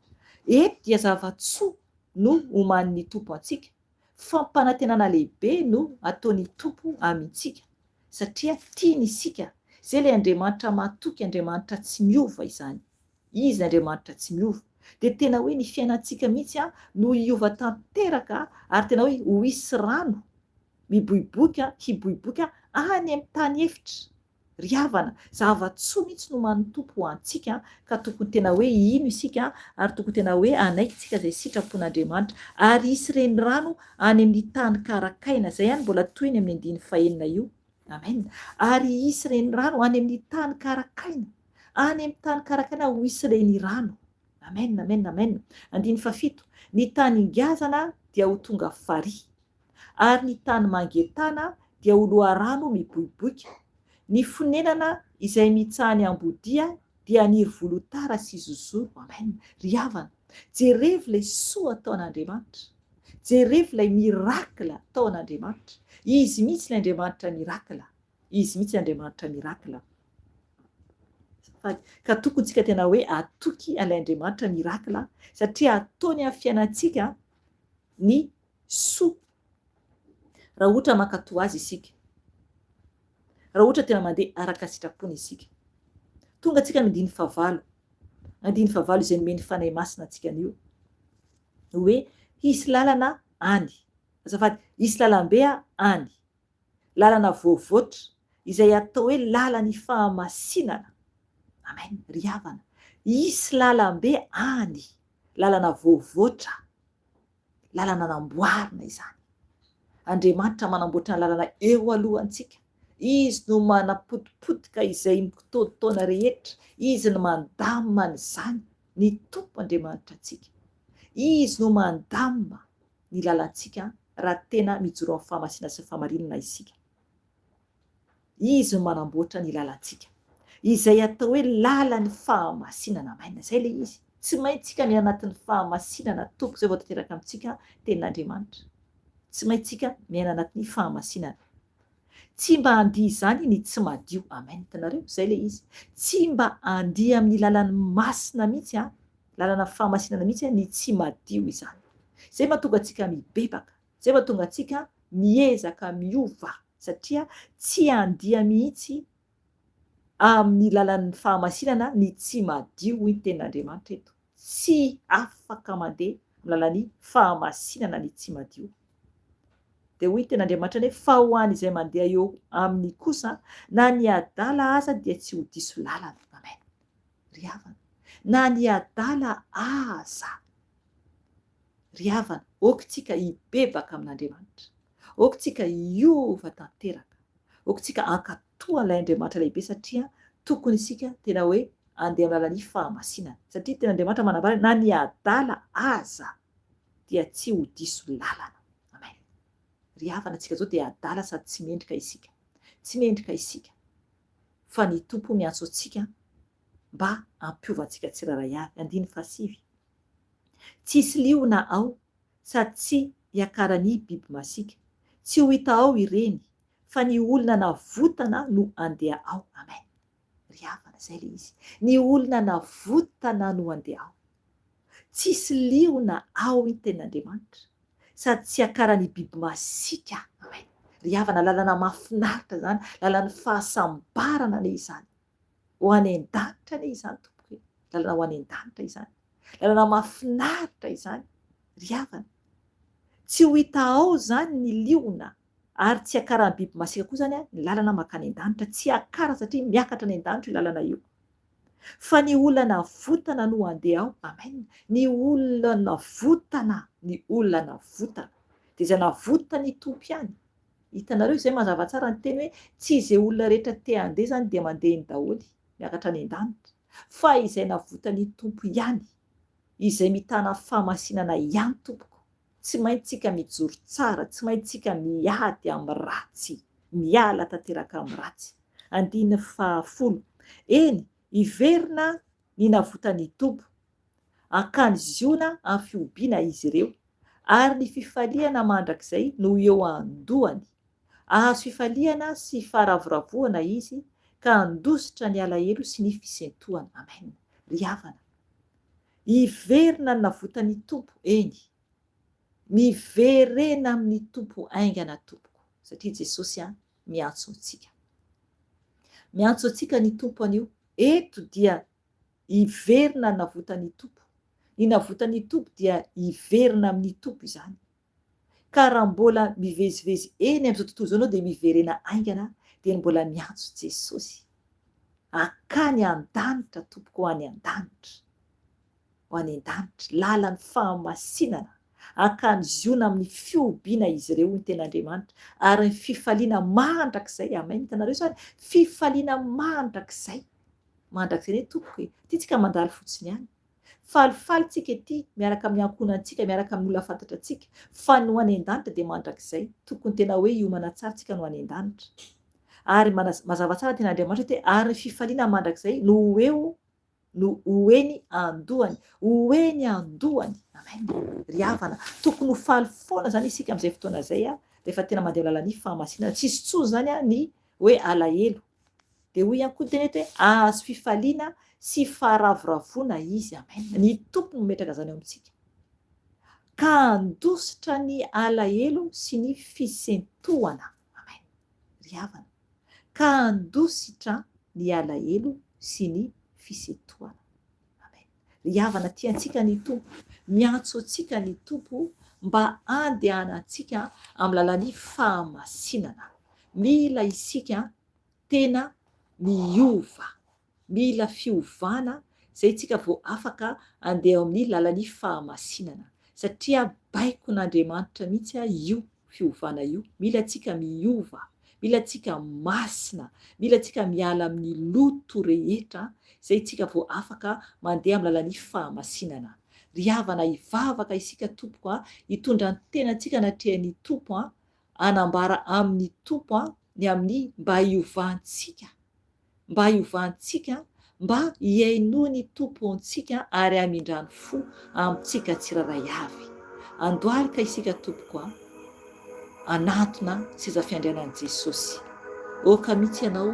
Speaker 2: eto dia zava-tsoa. no omanin'ny Tompo antsika, fampanantenana lehibe no ataon'ny Tompo amintsika, satria tiany isika. Izay ilay Andriamanitra mahatoky, Andriamanitra tsy miova izany. Izy Andriamanitra tsy miova. Dia tena hoe ny fiainantsika mihitsy no hiova tanteraka ary tena hoe ho hisy rano miboiboika, hiboiboika any amin'ny tany efitra. Ry havana, zava-tsoa mihitsy no omanin'ny Tompo ho antsika ka tokony tena hoe hino isika ary tokony tena hoe hanaiky tsika izay sitrapon'Andriamanitra. Ary hisy renirano any amin'ny tany karakaina. Izay ihany mbola tohiny amin'ny andininy fahenina io. Amen. Ary hisy renirano any amin'ny tany karakaina. Any amin'ny tany karakaina ho hisy renirano. Amen, amen, amen. Andininy fahafito. Ny tany ngazana dia ho tonga farihy. Ary ny tany mangetana dia ho loharano miboiboika. Ny fonenana izay mitsahany ambodia dia haniry volotara sy zozoro. Amen. Ry havana, jerevo ilay soa ataon'Andriamanitra. Jerevo ilay miracle ataon'Andriamanitra. Izy mihitsy ilay Andriamanitra miracle. Izy mihitsy Andriamanitra miracle. Azafady. Ka tokony tsika tena hoe atoky an'ilay Andriamanitra miracle satria ataony amin'ny fiainantsika ny soa raha ohatra mankatò azy isika. Raha ohatra tena mandeha araka sitrapony isika. Tonga tsika amin'ny andininy fahavalo. Andininy fahavalo izay nomen'ny Fanahy Masina antsika anio. Hoe hisy lalana any. Azafady, hisy lalambe any. Lalana voavoatra, izay atao hoe lalan'ny fahamasinana. Amen, ry havana. Hisy lalambe any, lalana voavoatra, lalana namboarina izany. Andriamanitra manamboatra ny lalana eo alohantsika. Izy no manapotipotika izay mikitaontaona rehetra. Izy no mandamina an'izany, ny Tompo Andriamanitra antsika. Izy no mandamina ny lalantsika raha tena mijoro amin'ny fahamasinana sy ny fahamarinana isika. Izy no manamboatra ny lalantsika. Izay atao hoe lalan'ny fahamasinana. Amen. Izay ilay izy. Tsy maintsy tsika miaina anatin'ny fahamasinana tompoko izay vao tanteraka amintsika tenin'Andriamanitra. Tsy maintsy tsika miaina anatin'ny fahamasinana. Tsy mba handia izany ny tsy madio. Amen. Hitanareo? Izay ilay izy. Tsy mba handia amin'ny lalan'ny masina mihitsy an, lalana fahamasinana mihitsy ny tsy madio izany. Izay mahatonga antsika mibebaka. Izay mahatonga antsika miezaka miova satria tsy handia mihitsy amin'ny lalan'ny fahamasinana ny tsy madio hoy ny tenin'Andriamanitra eto. Tsy afaka mandeha amin'ny lalan'ny fahamasinana ny tsy madio. Dia hoy ny tenin'Andriamanitra anie fa ho an'izay mandeha eo aminy kosa na ny adala aza dia tsy ho diso lalana. Amen. Ry havana, na ny adala aza. Ry havana, ok tsika hibebaka amin'Andriamanitra. Ok tsika hiova tanteraka. Ok tsika hankatò an'ilay Andriamanitra lehibe satria tokony isika tena hoe andeha amin'ny lalan'ny fahamasinana. Satria tena Andriamanitra manambara na ny adala aza dia tsy ho diso lalana. Amen. Ry havana, tsika zao dia adala sady tsy mendrika isika. Tsy mendrika isika. Fa ny Tompo miantso antsika mba hampiova antsika tsirairay avy. Andininy fahasivy. Tsy hisy liona ao, sady tsy hiakaran'ny biby masiaka. Tsy ho hita ao ireny, fa ny olona navotana no handeha ao. Amen. Ry havana, izay ilay izy. Ny olona navotana no handeha ao. Tsy hisy liona ao hoy ny tenin'Andriamanitra, sady tsy hiakaran'ny biby masiaka. Amen. Ry havana, lalana mahafinaritra izany, lalan'ny fahasambarana anie izany. Ho any an-danitra anie izany tompoko e. Lalana ho any an-danitra izany. Lalana mahafinaritra izany ry havana. Tsy ho hita ao izany ny liona ary tsy hiakaran'ny biby masiaka koa izany ny lalana mankany an-danitra. Tsy hiakara satria miakatra any an-danitra io lalana io. Fa ny olona navotana no handeha ao. Amen. Ny olona navotana, ny olona navotana. Dia izay navotan'ny Tompo ihany. Hitanareo izay mazava tsara ny teny hoe tsy izay olona rehetra te handeha izany dia mandeha eny daholo, miakatra any an-danitra, fa izay navotan'ny Tompo ihany, izay mitana fahamasinana ihany tompoko, tsy maintsy tsika mijoro tsara, tsy maintsy tsika miady amin'ny ratsy, miala tanteraka amin'ny ratsy. Andininy fahafolo, Eny, hiverina ny navotan'ny Tompo, Hankany Ziona amin'ny fihobiana izy ireo, ary ny fifaliana mandrakizay no ho eo an-dohany. Hahazo fifaliana sy faharavoravoana izy, ka handositra ny alahelo sy ny fisentoana. Amen. Ry havana, hiverina ny navotan'ny Tompo, eny. Miverena amin'ny Tompo haingana tompoko, satria Jesosy miantso antsika. Miantso antsika ny Tompo anio. Eto dia hiverina navotan'ny Tompo. Ny navotan'ny Tompo dia hiverina amin'ny Tompo izany. Ka raha mbola mivezivezy eny amin'izao tontolo izao ianao dia miverena haingana dia ny mbola miantso Jesosy. Akany an-danitra tompoko ho any an-danitra. Ho any an-danitra, lalan'ny fahamasinana. Akany Ziona amin'ny fihobiana izy ireo hoy ny tenin'Andriamanitra ary ny fifaliana mandrakizay. Amen. Hitanareo izany? Fifaliana mandrakizay. Mandrakizay anie tompoko e. Ity tsika mandalo fotsiny ihany. Falifaly tsika ety miaraka amin'ny ankohonantsika, miaraka amin'ny olona fantatra antsika, fa ny ho any an-danitra dia mandrakizay. Tokony tena hoe hiomana tsara tsika ny ho any an-danitra. Ary mazava tsara ny tenin'Andriamanitra eto hoe ary ny fifaliana mandrakizay no ho eo no ho eny an-dohany. Ho eny an-dohany. Amen. Ry havana, tokony ho faly foana izany isika amin'izay fotoana izay, rehefa tena mandeha amin'ny lalan'ny fahamasinana. Tsisy intsony izany ny hoe alahelo. Dia hoy ihany koa ny teny eto hoe hahazo fifaliana sy faharavoravoana izy. Amen. Ny Tompo no mametraka izany eo amintsika. Ka handositra ny alahelo sy ny fisentoana. Amen. Ry havana. Ka handositra ny alahelo sy ny fisentoana. Amen. Ry havana tiantsika ny Tompo. Miantso antsika ny Tompo mba handehanantsika amin'ny lalan'ny fahamasinana. Mila isika tena miova. Mila fiovana izay tsika vao afaka andeha ao amin'ny lalan'ny fahamasinana. Satria baikon'Andriamanitra mihitsy io fiovana io. Mila tsika miova. Mila tsika masina. Mila tsika miala amin'ny loto rehetra izay tsika vao afaka mandeha amin'ny lalan'ny fahamasinana. Ry havana hivavaka isika tompoko a, hitondra ny tenantsika anatrehan'ny Tompo a, hanambara amin'ny Tompo ny amin'ny mba hiovantsika, mba hiovantsika, mba hihainoan'ny Tompo antsika ary hamindrany fo amintsika tsirairay avy. Andohalika isika tompoko a, hanantona seza fiandrianan'i Jesosy. Aoka mihitsy ianao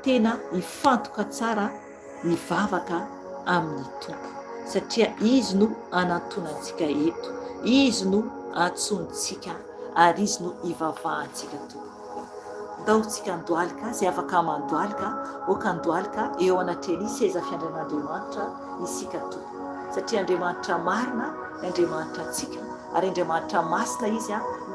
Speaker 2: tena hifantoka tsara hivavaka amin'ny Tompo satria Izy no hanantonantsika eto, Izy no antsointsika ary Izy no hivavahantsika tompoko. Ndao tsika handohalika, izay afaka mandohalika, aoka handohalika eo anatrehan'ny seza fiandrian'Andriamanitra isika tompoko. Satria Andriamanitra marina ny Andriamanitra antsika ary Andriamanitra masina Izy,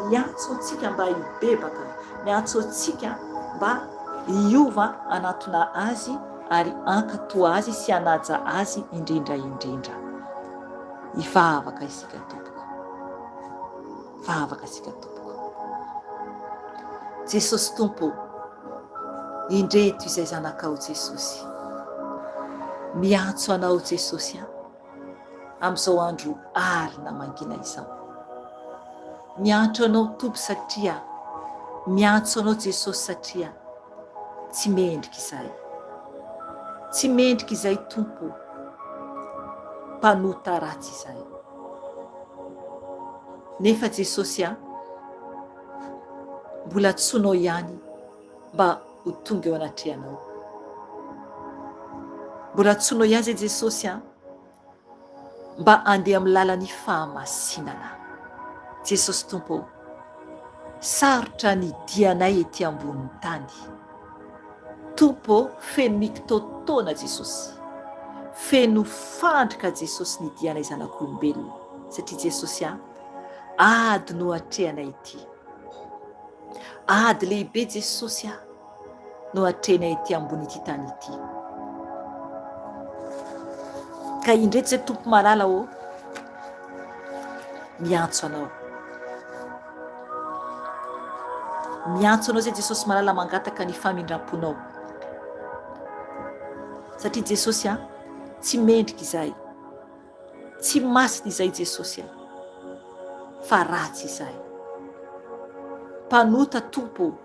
Speaker 2: miantso antsika mba hibebaka, miantso antsika mba hiova hanatona Azy ary hankatoa Azy sy hanaja Azy indrindra indrindra. Hivavaka isika tompoko. Vavaka isika tompoko. Jesosy Tompo, indreto izay zanakao Jesosy. Miantso anao Jesosy a, amin'izao andro alina mangina izao. Miantso anao Tompo satria, miantso anao Jesosy satria tsy mendrika izahay. Tsy mendrika izay Tompo, mpanota ratsy izahay. Nefa Jesosy a, mbola antsoinao ihany mba ho tonga eo anatrehanao. Mbola antsoinao ihany izay Jesosy a, mba handeha amin'ny lalan'ny fahamasinana. Jesosy Tompo ô, sarotra ny dianay ety ambonin'ny tany. Tompo ô, feno mikitaotaona Jesosy. Feno fandrika Jesosy ny dianay zanak'olombelona. Satria Jesosy a, ady no atrehanay ity. Ady lehibe Jesosy a. no atrehinay ety ambony ity tany ity. Ka indreto izay Tompo malala ô, miantso anao. Miantso anao izay Jesosy malala mangataka ny famindram-ponao. Satria Jesosy a, tsy mendrika izahay. Tsy masina izahay Jesosy a, fa ratsy izahay. Mpanota Tompo ô.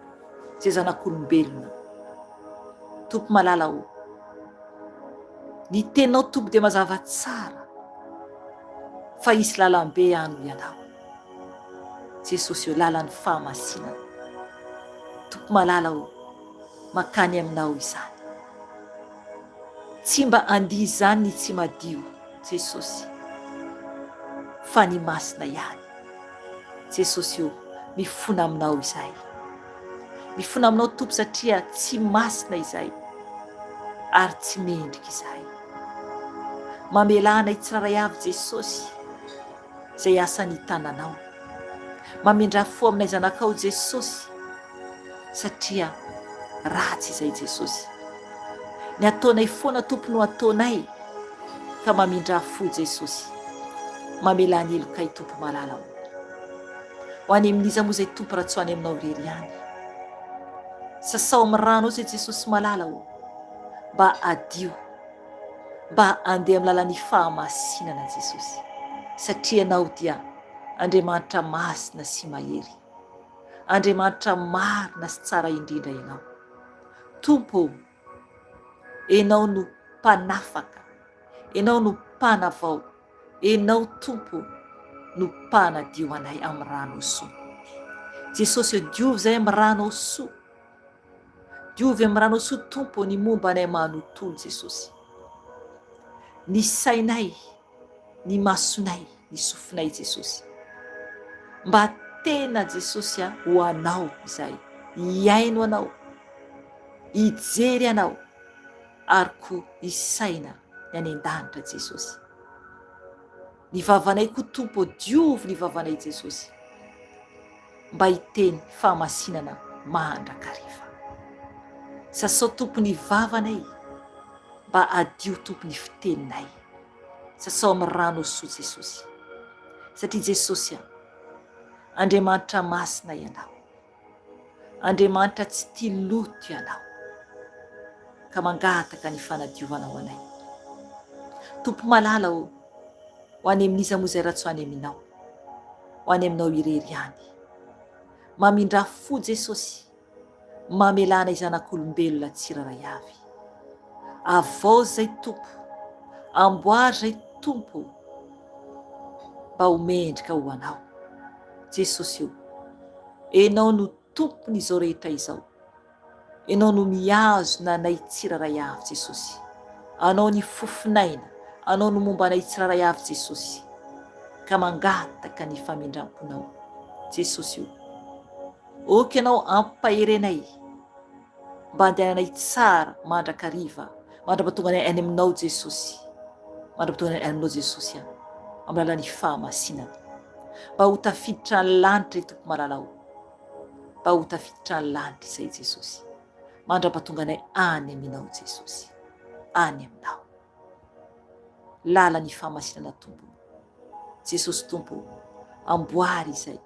Speaker 2: Izay zanak'olombelona. Tompo malala ô, ny teninao Tompo dia mazava tsara fa hisy lalam-be any hoy Ianao. Jesosy ô, lalan'ny fahamasinana. Tompo malala ô, mankany Aminao izany. Tsy mba handia izany ny tsy madio, Jesosy, fa ny masina ihany. Jesosy o, mifona aminao izahay. Mifona aminao Tompo satria tsy masina izahay ary tsy mendrika izahay. Mamelà anay tsirairay avy Jesosy izay asan'ny tananao. Mamindrà fo aminay zanakao Jesosy satria ratsy izay Jesosy. Ny ataonay foana Tompo no ataonay ka mamindrà fo Jesosy. Mamelà ny helokay Tompo malala o. Ho any amin'iza moa izay Tompo raha tsy ho any aminao irery ihany. Sasao amin'ny ranao izay Jesosy malala o. Mba hadio. Mba andeha amin'ny lalan'ny fahamasinana Jesosy. Satria Ianao dia Andriamanitra masina sy mahery. Andriamanitra marina sy tsara indrindra Ianao. Tompo ô, Enao no mpanafaka, Enao no mpanavao, Enao Tompo no mpanadio anay amin'ny ranao soa. Jesosy ô, diovy izahay amin'ny ranao soa. Diovy amin'ny ranao soa Tompo ny momba anay manontolo Jesosy. Ny sainay, ny masonay, ny sofinay Jesosy. Mba tena Jesosy a ho anao izahay, hihaino anao, hijery anao ary koa hisaina ny any an-danitra Jesosy. Ny vavanay koa Tompo diovy ny vavanay Jesosy mba hiteny fahamasinana mandrakariva. Sasao Tompo ny vavanay mba hadio Tompo ny fiteninay. Sasao amin'ny rano soa Jesosy. Satria Jesosy a, Andriamanitra masina Ianao. Andriamanitra tsy tia loto Ianao. Ka mangataka ny fanadiovanao anay. Tompo malala ô, ho any amin'iza moa izay raha tsy ho any aminao? Ho any aminao irery ihany. Mamindrà fo Jesosy. Mamelà anay zanak'olombelona tsirairay avy. Avaozy izay Tompo, amboary izay Tompo mba ho mendrika ho Anao. Jesosy o, Enao no Tompon'izao rehetra izao. Enao no mihazona anay tsirairay avy Jesosy. Anao ny fofon'aina, Anao no momba anay tsirairay avy Jesosy. Ka mangataka ny famindram-ponao. Jesosy o. Ok ianao ampahery anay mba andehananay tsara mandrakariva mandrapatonga anay any aminao Jesosy mandrapatonga anay any aminao Jesosy a amin'ny alalan'ny fahamasinana mba ho tafiditra ny lanitra i Tompo malala o mba ho tafiditra ny lanitra izay Jesosy mandrapatonga anay any aminao Jesosy any aminao lalan'ny fahamasinana Tompo Jesosy Tompo amboary izay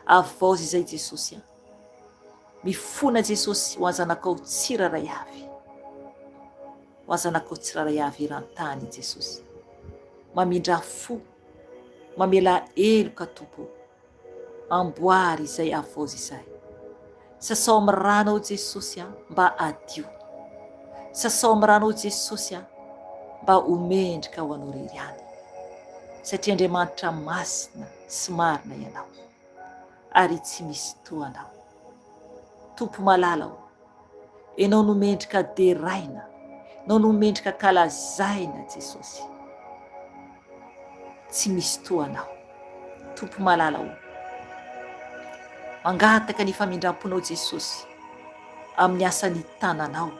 Speaker 2: Avaozy izay Jesosy a. Mifona Jesosy ho an-zanakao tsirairay avy. Ho an-zanakao tsirairay avy eran-tany Jesosy. Mamindrà fo, mamelà heloka Tompo. Amboary izay avaozy izay. Sasao amin'ny ranao Jesosy a, mba hadio. Sasao amin'ny ranao Jesosy a, mba ho mendrika ho anao irery ihany. Satria Andriamanitra masina sy marina Ianao, ary tsy misy toa Anao. Tompo malala ô, Ianao no mendrika deraina, Ianao no mendrika kalazaina Jesosy. Tsy misy toa Anao. Tompo malala ô. Mangataka ny famindram-ponao Jesosy amin'ny asan'ny tananao.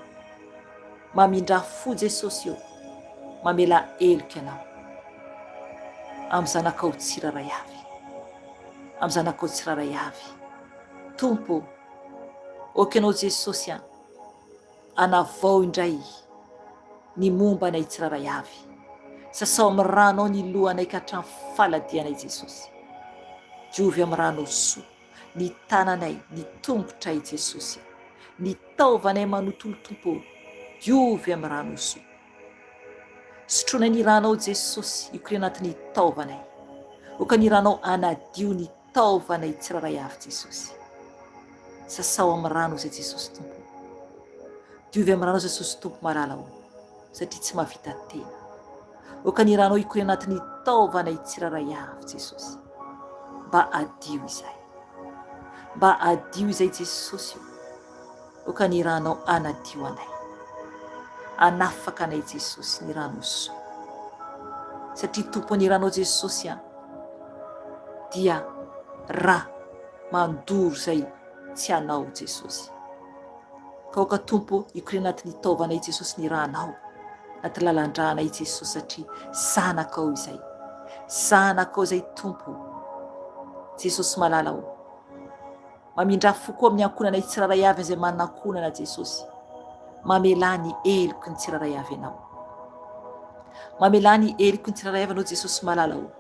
Speaker 2: Mamindrà fo Jesosy ô, mamelà heloka Ianao amin'ny zanakao tsirairay avy, amin'ny zanakao tsirairay avy. Tompo ô, ok Ianao Jesosy an, anavao indray ny momba anay tsirairay avy. Sasao amin'ny ranao ny lohanay ka hatramin'ny faladianay Jesosy. Diovy amin'ny ranao soa. Ny tananay, ny tongotray Jesosy a. Ny taovanay manotolo Tompo ô, diovy amin'ny ranao soa. Sotroinay ny ranao Jesosy hikoriana anatin'ny taovanay. Oka ny ranao hanadio ny taovanay tsirairay avy Jesosy. Sasao amin'ny rano izay Jesosy Tompo. Diovy amin'ny rano Jesosy Tompo malala ô, satria tsy mahavita tena. Oka ny ranao hikoriana anatin'ny taovanay tsirairay avy Jesosy. Mba adio izay. Mba adio izay Jesosy o. Oka ny ranao anadio anay. Anafaka anay Jesosy ny ranao soa. Satria Tompo ny ranao Jesosy a dia. Ra mandoro izay tsy anao Jesosy. Ka aoka Tompo hikoriana anatin'ny taovanay Jesosy ny ranao, anaty lalan-dranay Jesosy satria zanakao izay. Zanakao izay Tompo. Jesosy malala o. Mamindrà fo koa amin'ny ankohonanay tsirairay avy izay manana ankohonana Jesosy. Mamelà ny heloky ny tsirairay avy Ianao. Mamelà ny heloky ny tsirairay avy Ianao Jesosy malala o.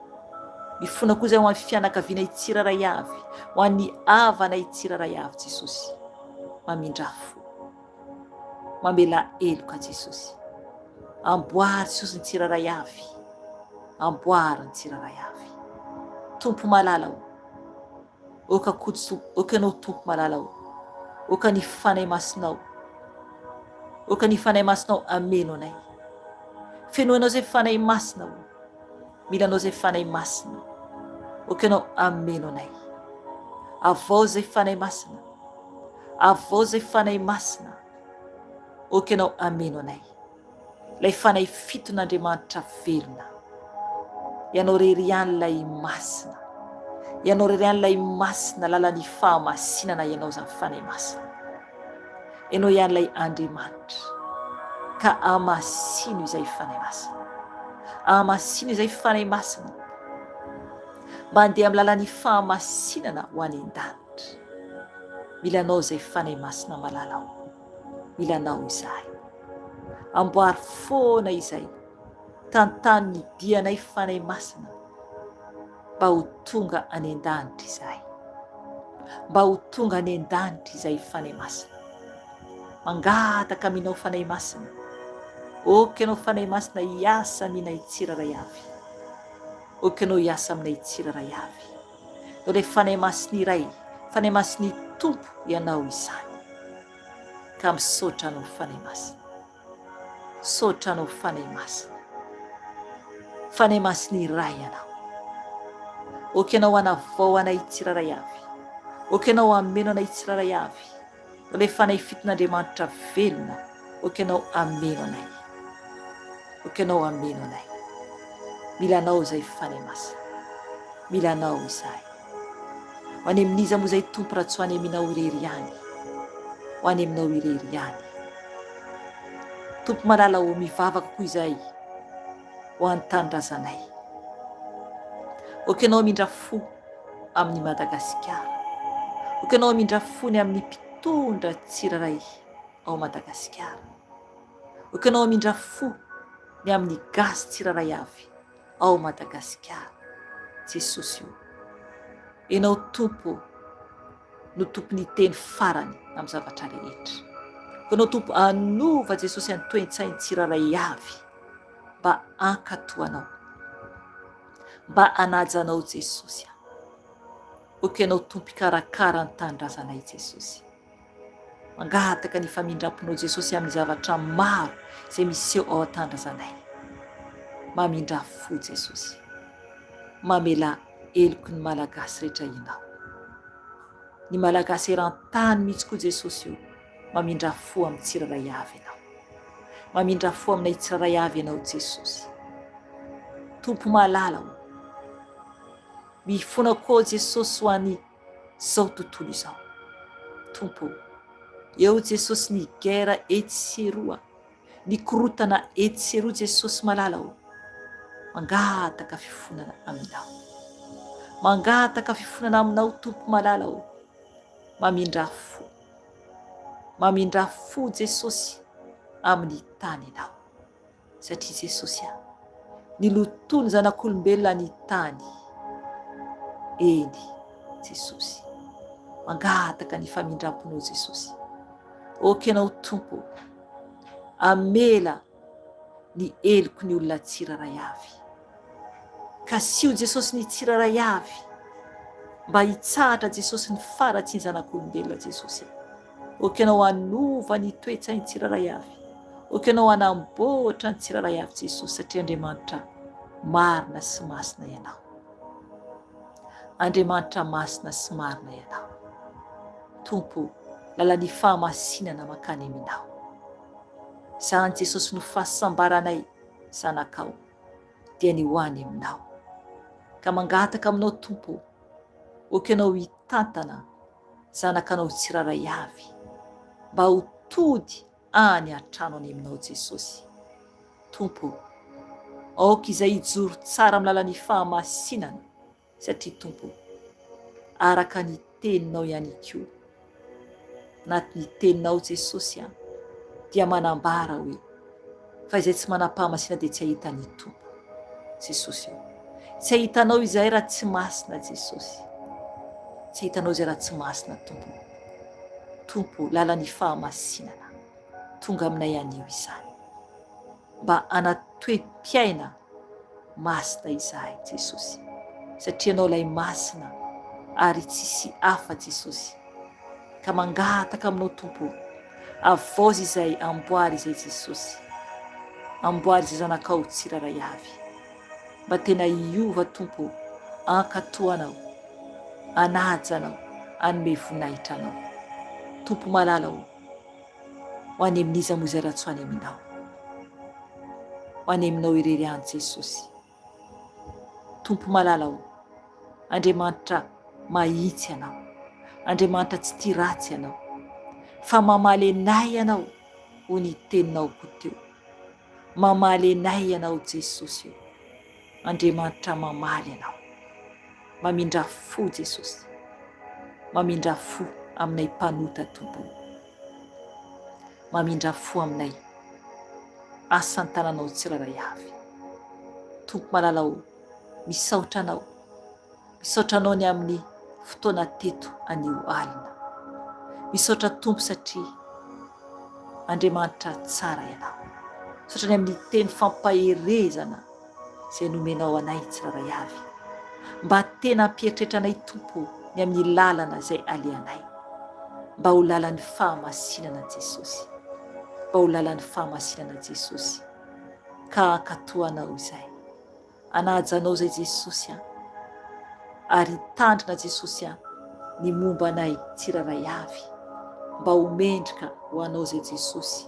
Speaker 2: Mifona koa izay ho an'ny fianakavianay tsirairay avy, ho an'ny havanay tsirairay avy Jesosy. Mamindrà fo. Mamelà heloka Jesosy. Amboary Jesosy ny tsirairay avy. Amboary ny tsirairay avy. Tompo malala o. Oka koto oka ianao Tompo malala o. Oka ny Fanahy Masinao. Oka ny Fanahy Masinao ameno anay. Fenoinao izay Fanahy Masina o. Mila anao izay Fanahy Masina. Oka ianao ameno anay. Avao izay Fanahy Masina. Avao izay Fanahy Masina. Oka ianao ameno anay. Ilay Fanahy fiton'Andriamanitra velona. Ianao irery ihany ilay Masina. Ianao irery ihany ilay Masina, lalan'ny fahamasinana Ianao izany Fanahy Masina. Ianao ihany ilay Andriamanitra. Ka amasino izay Fanahy Masina. Amasino izay Fanahy Masina. Mba handeha amin'ny lalan'ny fahamasinana ho any an-danitra. Mila Anao izay Fanahy Masina malala ao. Mila Anao izahay. Amboary foana izay. Tantano ny dianay Fanahy Masina mba ho tonga any an-danitra izahay. Mba ho tonga any an-danitra izahay Fanahy Masina. Mangataka aminao Fanahy Masina. Ok ianao Fanahy Masina hiasa aminay tsirairay avy. Ok ianao hiasa aminay tsirairay avy. Ianao ilay Fanahy Masina iray, Fanahy Masin'ny Tompo ianao izany. Ka misaotra anao Fanahy Masina. Misaotra anao Fanahy Masina. Fanahy Masina iray ianao. Ok ianao hanavao anay tsirairay avy. Ok ianao hameno anay tsirairay avy. Ilay Fanahy fiton'Andriamanitra velona. Ok ianao hameno anay. Ok ianao hameno anay. Mila anao izay Fanahy Masina. Mila anao izahay. Ho any amin'iza moa izay Tompo raha tsy ho any aminao irery ihany. Ho any aminao irery ihany. Tompo malala ô, mivavaka koa izahay ho an'ny tanindrazanay. Ok ianao hamindra fo amin'i Madagasikara. Ok ianao hamindra fo ny amin'ny mpitondra tsirairay ao Madagasikara. Ok ianao hamindra fo ny amin'ny gasy tsirairay avy ao Madagasikara. Jesosy o. Enao Tompo no tompon'ny teny farany amin'ny zavatra rehetra. Koa Anao Tompo anova Jesosy any toe-tsainy tsirairay avy mba hankatò Anao. Mba hanaja Anao Jesosy a. Ok Ianao Tompo hikarakara ny tanindrazanay Jesosy. Mangataka ny famindram-ponao Jesosy amin'ny zavatra maro izay miseho ao an-tanindrazanay. Mamindrà fo Jesosy. Mamelà heloky ny Malagasy rehetra Ianao. Ny Malagasy eran-tany mihitsy koa Jesosy o, mamindrà fo amin'ny tsirairay avy Ianao. Mamindrà fo aminay tsirairay avy Ianao Jesosy. Tompo malala o, mifona koa Jesosy ho an'ny zao tontolo izao. Tompo o, eo Jesosy ny guerre etsy sy eroa, ny korotana etsy sy eroa Jesosy malala o, mangataka fifonana aminao. Mangataka fifonana aminao Tompo malala o, mamindrà fo. Mamindrà fo Jesosy amin'ny taninao. Satria Jesosy a, ny loton'ny zanak'olombelona ny tany. Eny, Jesosy. Mangataka ny famindram-ponao Jesosy. Ok ianao Tompo, amela ny heloky ny olona tsirairay avy. Kasiho Jesosy ny tsirairay avy mba hitsahatra Jesosy ny faratsian'ny zanak'olombelona Jesosy a. Ok ianao hanova ny toe-tsain'ny tsirairay avy. Ok ianao hanamboatra ny tsirairay avy Jesosy satria Andriamanitra marina sy masina ianao. Andriamanitra masina sy marina ianao. Tompo, lalan'ny fahamasinana mankany aminao. Izany Jesosy no fahasambaranay zanakao dia ny ho any aminao. Ka mangataka aminao Tompo. Aoka Ianao hitantana zanakanao tsirairay avy mba ho tody any an-trano any Aminao Jesosy. Tompo ô, aoka izay hijoro tsara amin'ny lalan'ny fahamasinana satria Tompo ô, araka ny teninao ihany koa, anatin'ny teninao Jesosy a, dia manambara hoe fa izay tsy manam-pahamasina dia tsy hahita ny Tompo. Jesosy ô, tsy hahita anao izahay raha tsy masina Jesosy. Tsy hahita anao izay raha tsy masina Tompo. Tompo, lalan'ny fahamasinana, tonga aminay anio izany. Mba hanatoe-piaina Masina izahay Jesosy satria Ianao ilay Masina ary tsisy hafa Jesosy ka mangataka aminao Tompo o avaozy izay amboary izay Jesosy amboary izay zanakao tsirairay avy mba tena hiova Tompo o ankatoa Anao anaja Anao anome voninahitra Anao Tompo malala o Ho any amin'iza moa izay raha tsy ho any aminao? Ho any aminao irery ihany Jesosy. Tompo malala o, Andriamanitra mahitsy Ianao, Andriamanitra tsy tia ratsy Ianao, fa mamaly anay Ianao hoy ny teninao koa teo. Mamaly anay Ianao Jesosy o. Andriamanitra mamaly anao. Mamindrà fo Jesosy. Mamindrà fo aminay mpanota Tompo o. Mamindrà fo aminay. Asan-tananao tsirairay avy. Tompo malala o, misaotra Anao. Misaotra Anao ny amin'ny fotoana teto anio alina. Misaotra Tompo satria Andriamanitra tsara Ianao. Misaotra ny amin'ny teny fampaherezana izay nomenao anay tsirairay avy. Mba tena hampieritreritra anay Tompo ny amin'ny lalana izay alehanay. Mba ho lalan'ny fahamasinana Jesosy. Mba ho lalan'ny fahamasinana Jesosy. Ka hankatò Anao izay. Hanaja Anao izay Jesosy a. Ary hitandrina Jesosy a ny momba anay tsirairay avy. Mba ho mendrika ho Anao izay Jesosy.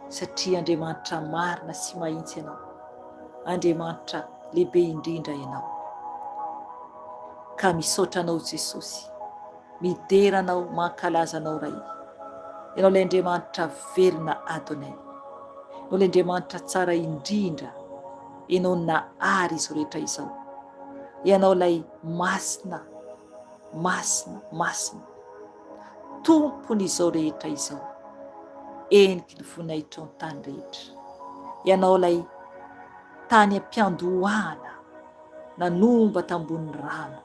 Speaker 2: Satria Andriamanitra marina sy mahitsy Ianao. Andriamanitra lehibe indrindra Ianao. Ka misaotra Anao Jesosy. Midera Anao, mankalaza Anao Ray. Ianao ilay Andriamanitra velona Adonai. Ianao ilay Andriamanitra tsara indrindra. Ianao nahary izao rehetra izao. Ianao ilay masina, masina, masina. Tompon'izao rehetra izao. Eniky ny voninahitrao ny tany rehetra. Ianao ilay tany am-piandohana nanomba tambonin'ny rano.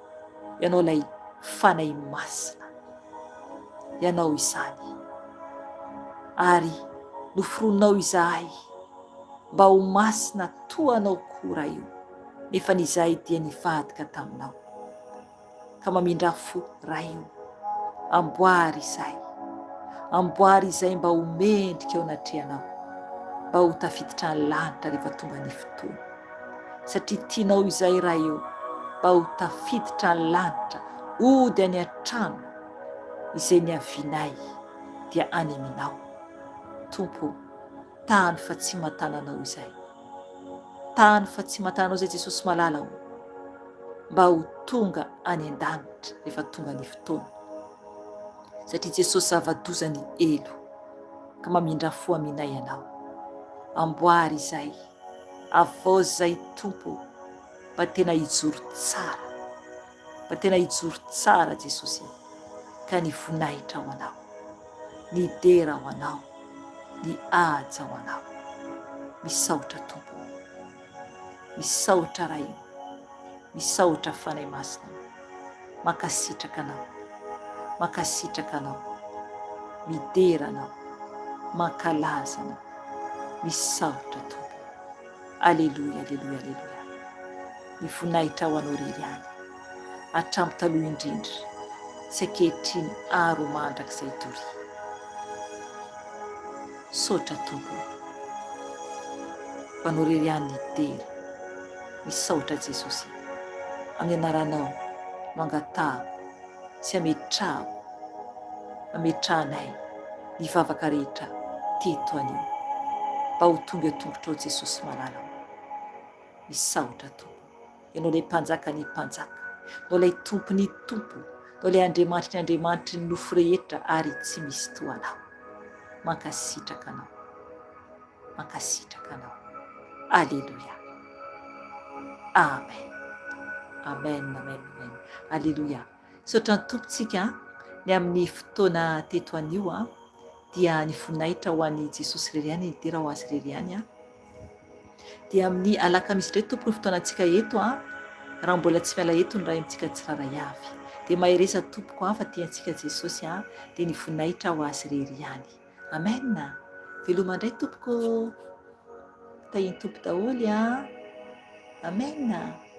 Speaker 2: Ianao ilay Fanahy Masina. Ianao izany. Ary noforoninao izahay mba ho masina toa Anao koa Ray o, nefa ny izahay dia nivadika taminao. Ka mamindrà fo Ray o, amboary izahay, amboary izay mba ho mendrika eo anatrehanao, mba ho tafiditra ny lanitra rehefa tonga ny fotoana. Satria tianao izay Ray o, mba ho tafiditra ny lanitra, hody any an-trano izay niavianay dia any aminao. Tompo o. Tany fa tsy matananao izay. Tany fa tsy matananao izay Jesosy malala o. Mba ho tonga any an-danitra rehefa tonga ny fotoana. Satria Jesosy zava-doza ny elo ka mamindra fo aminay Ianao. Amboary izay, avaozy izay Tompo mba tena hijoro tsara. Mba tena hijoro tsara Jesosy ka ny voninahitra ho Anao, ny dera ho Anao, ny haja ho Anao. Misaotra Tompo o. Misaotra Ray o. Misaotra Fanahy Masina o. Mankasitraka Anao. Mankasitraka Anao. Midera Anao. Mankalaza Anao. Misaotra Tompo. Aleloia, aleloia, aleloia. Ny voninahitra ho Anao irery ihany, hatramin'ny taloha indrindra sy ankehitriny ary ho mandrakizay doria. Misaotra Tompo ô. Ho Anao irery ihany ny dera. Misaotra Jesosy. Amin'ny anaranao no angatahako sy ametrahako, ametrahanay ny vavaka rehetra teto anio. Mba ho tonga eo tongotrao Jesosy malala ô. Misaotra Tompo. Ianao ilay Mpanjaka ny mpanjaka. Ianao ilay Tompon'ny tompo. Anao ilay Andriamanitry ny Andriamanitry ny nofo rehetra ary tsy misy toa Anao. Mankasitraka Anao. Mankasitraka Anao. Aleloia. Amen. Amen, amen, amen. Aleloia. Misaotra ny Tompo tsika ny amin'ny fotoana teto anio a. Dia ny voninahitra ho an'i Jesosy irery ihany, ny dera ho Azy irery ihany a. Dia amin'ny alakamisy indray tompoko ny fotoanantsika eto a, raha mbola tsy miala eto ny Ray amintsika tsirairay avy. Dia mahereza tompoko a fa tiantsika Jesosy a, dia ny voninahitra ho Azy irery ihany. Amen. Veloma indray tompoko. Tahian'ny Tompo daholo a. Amen.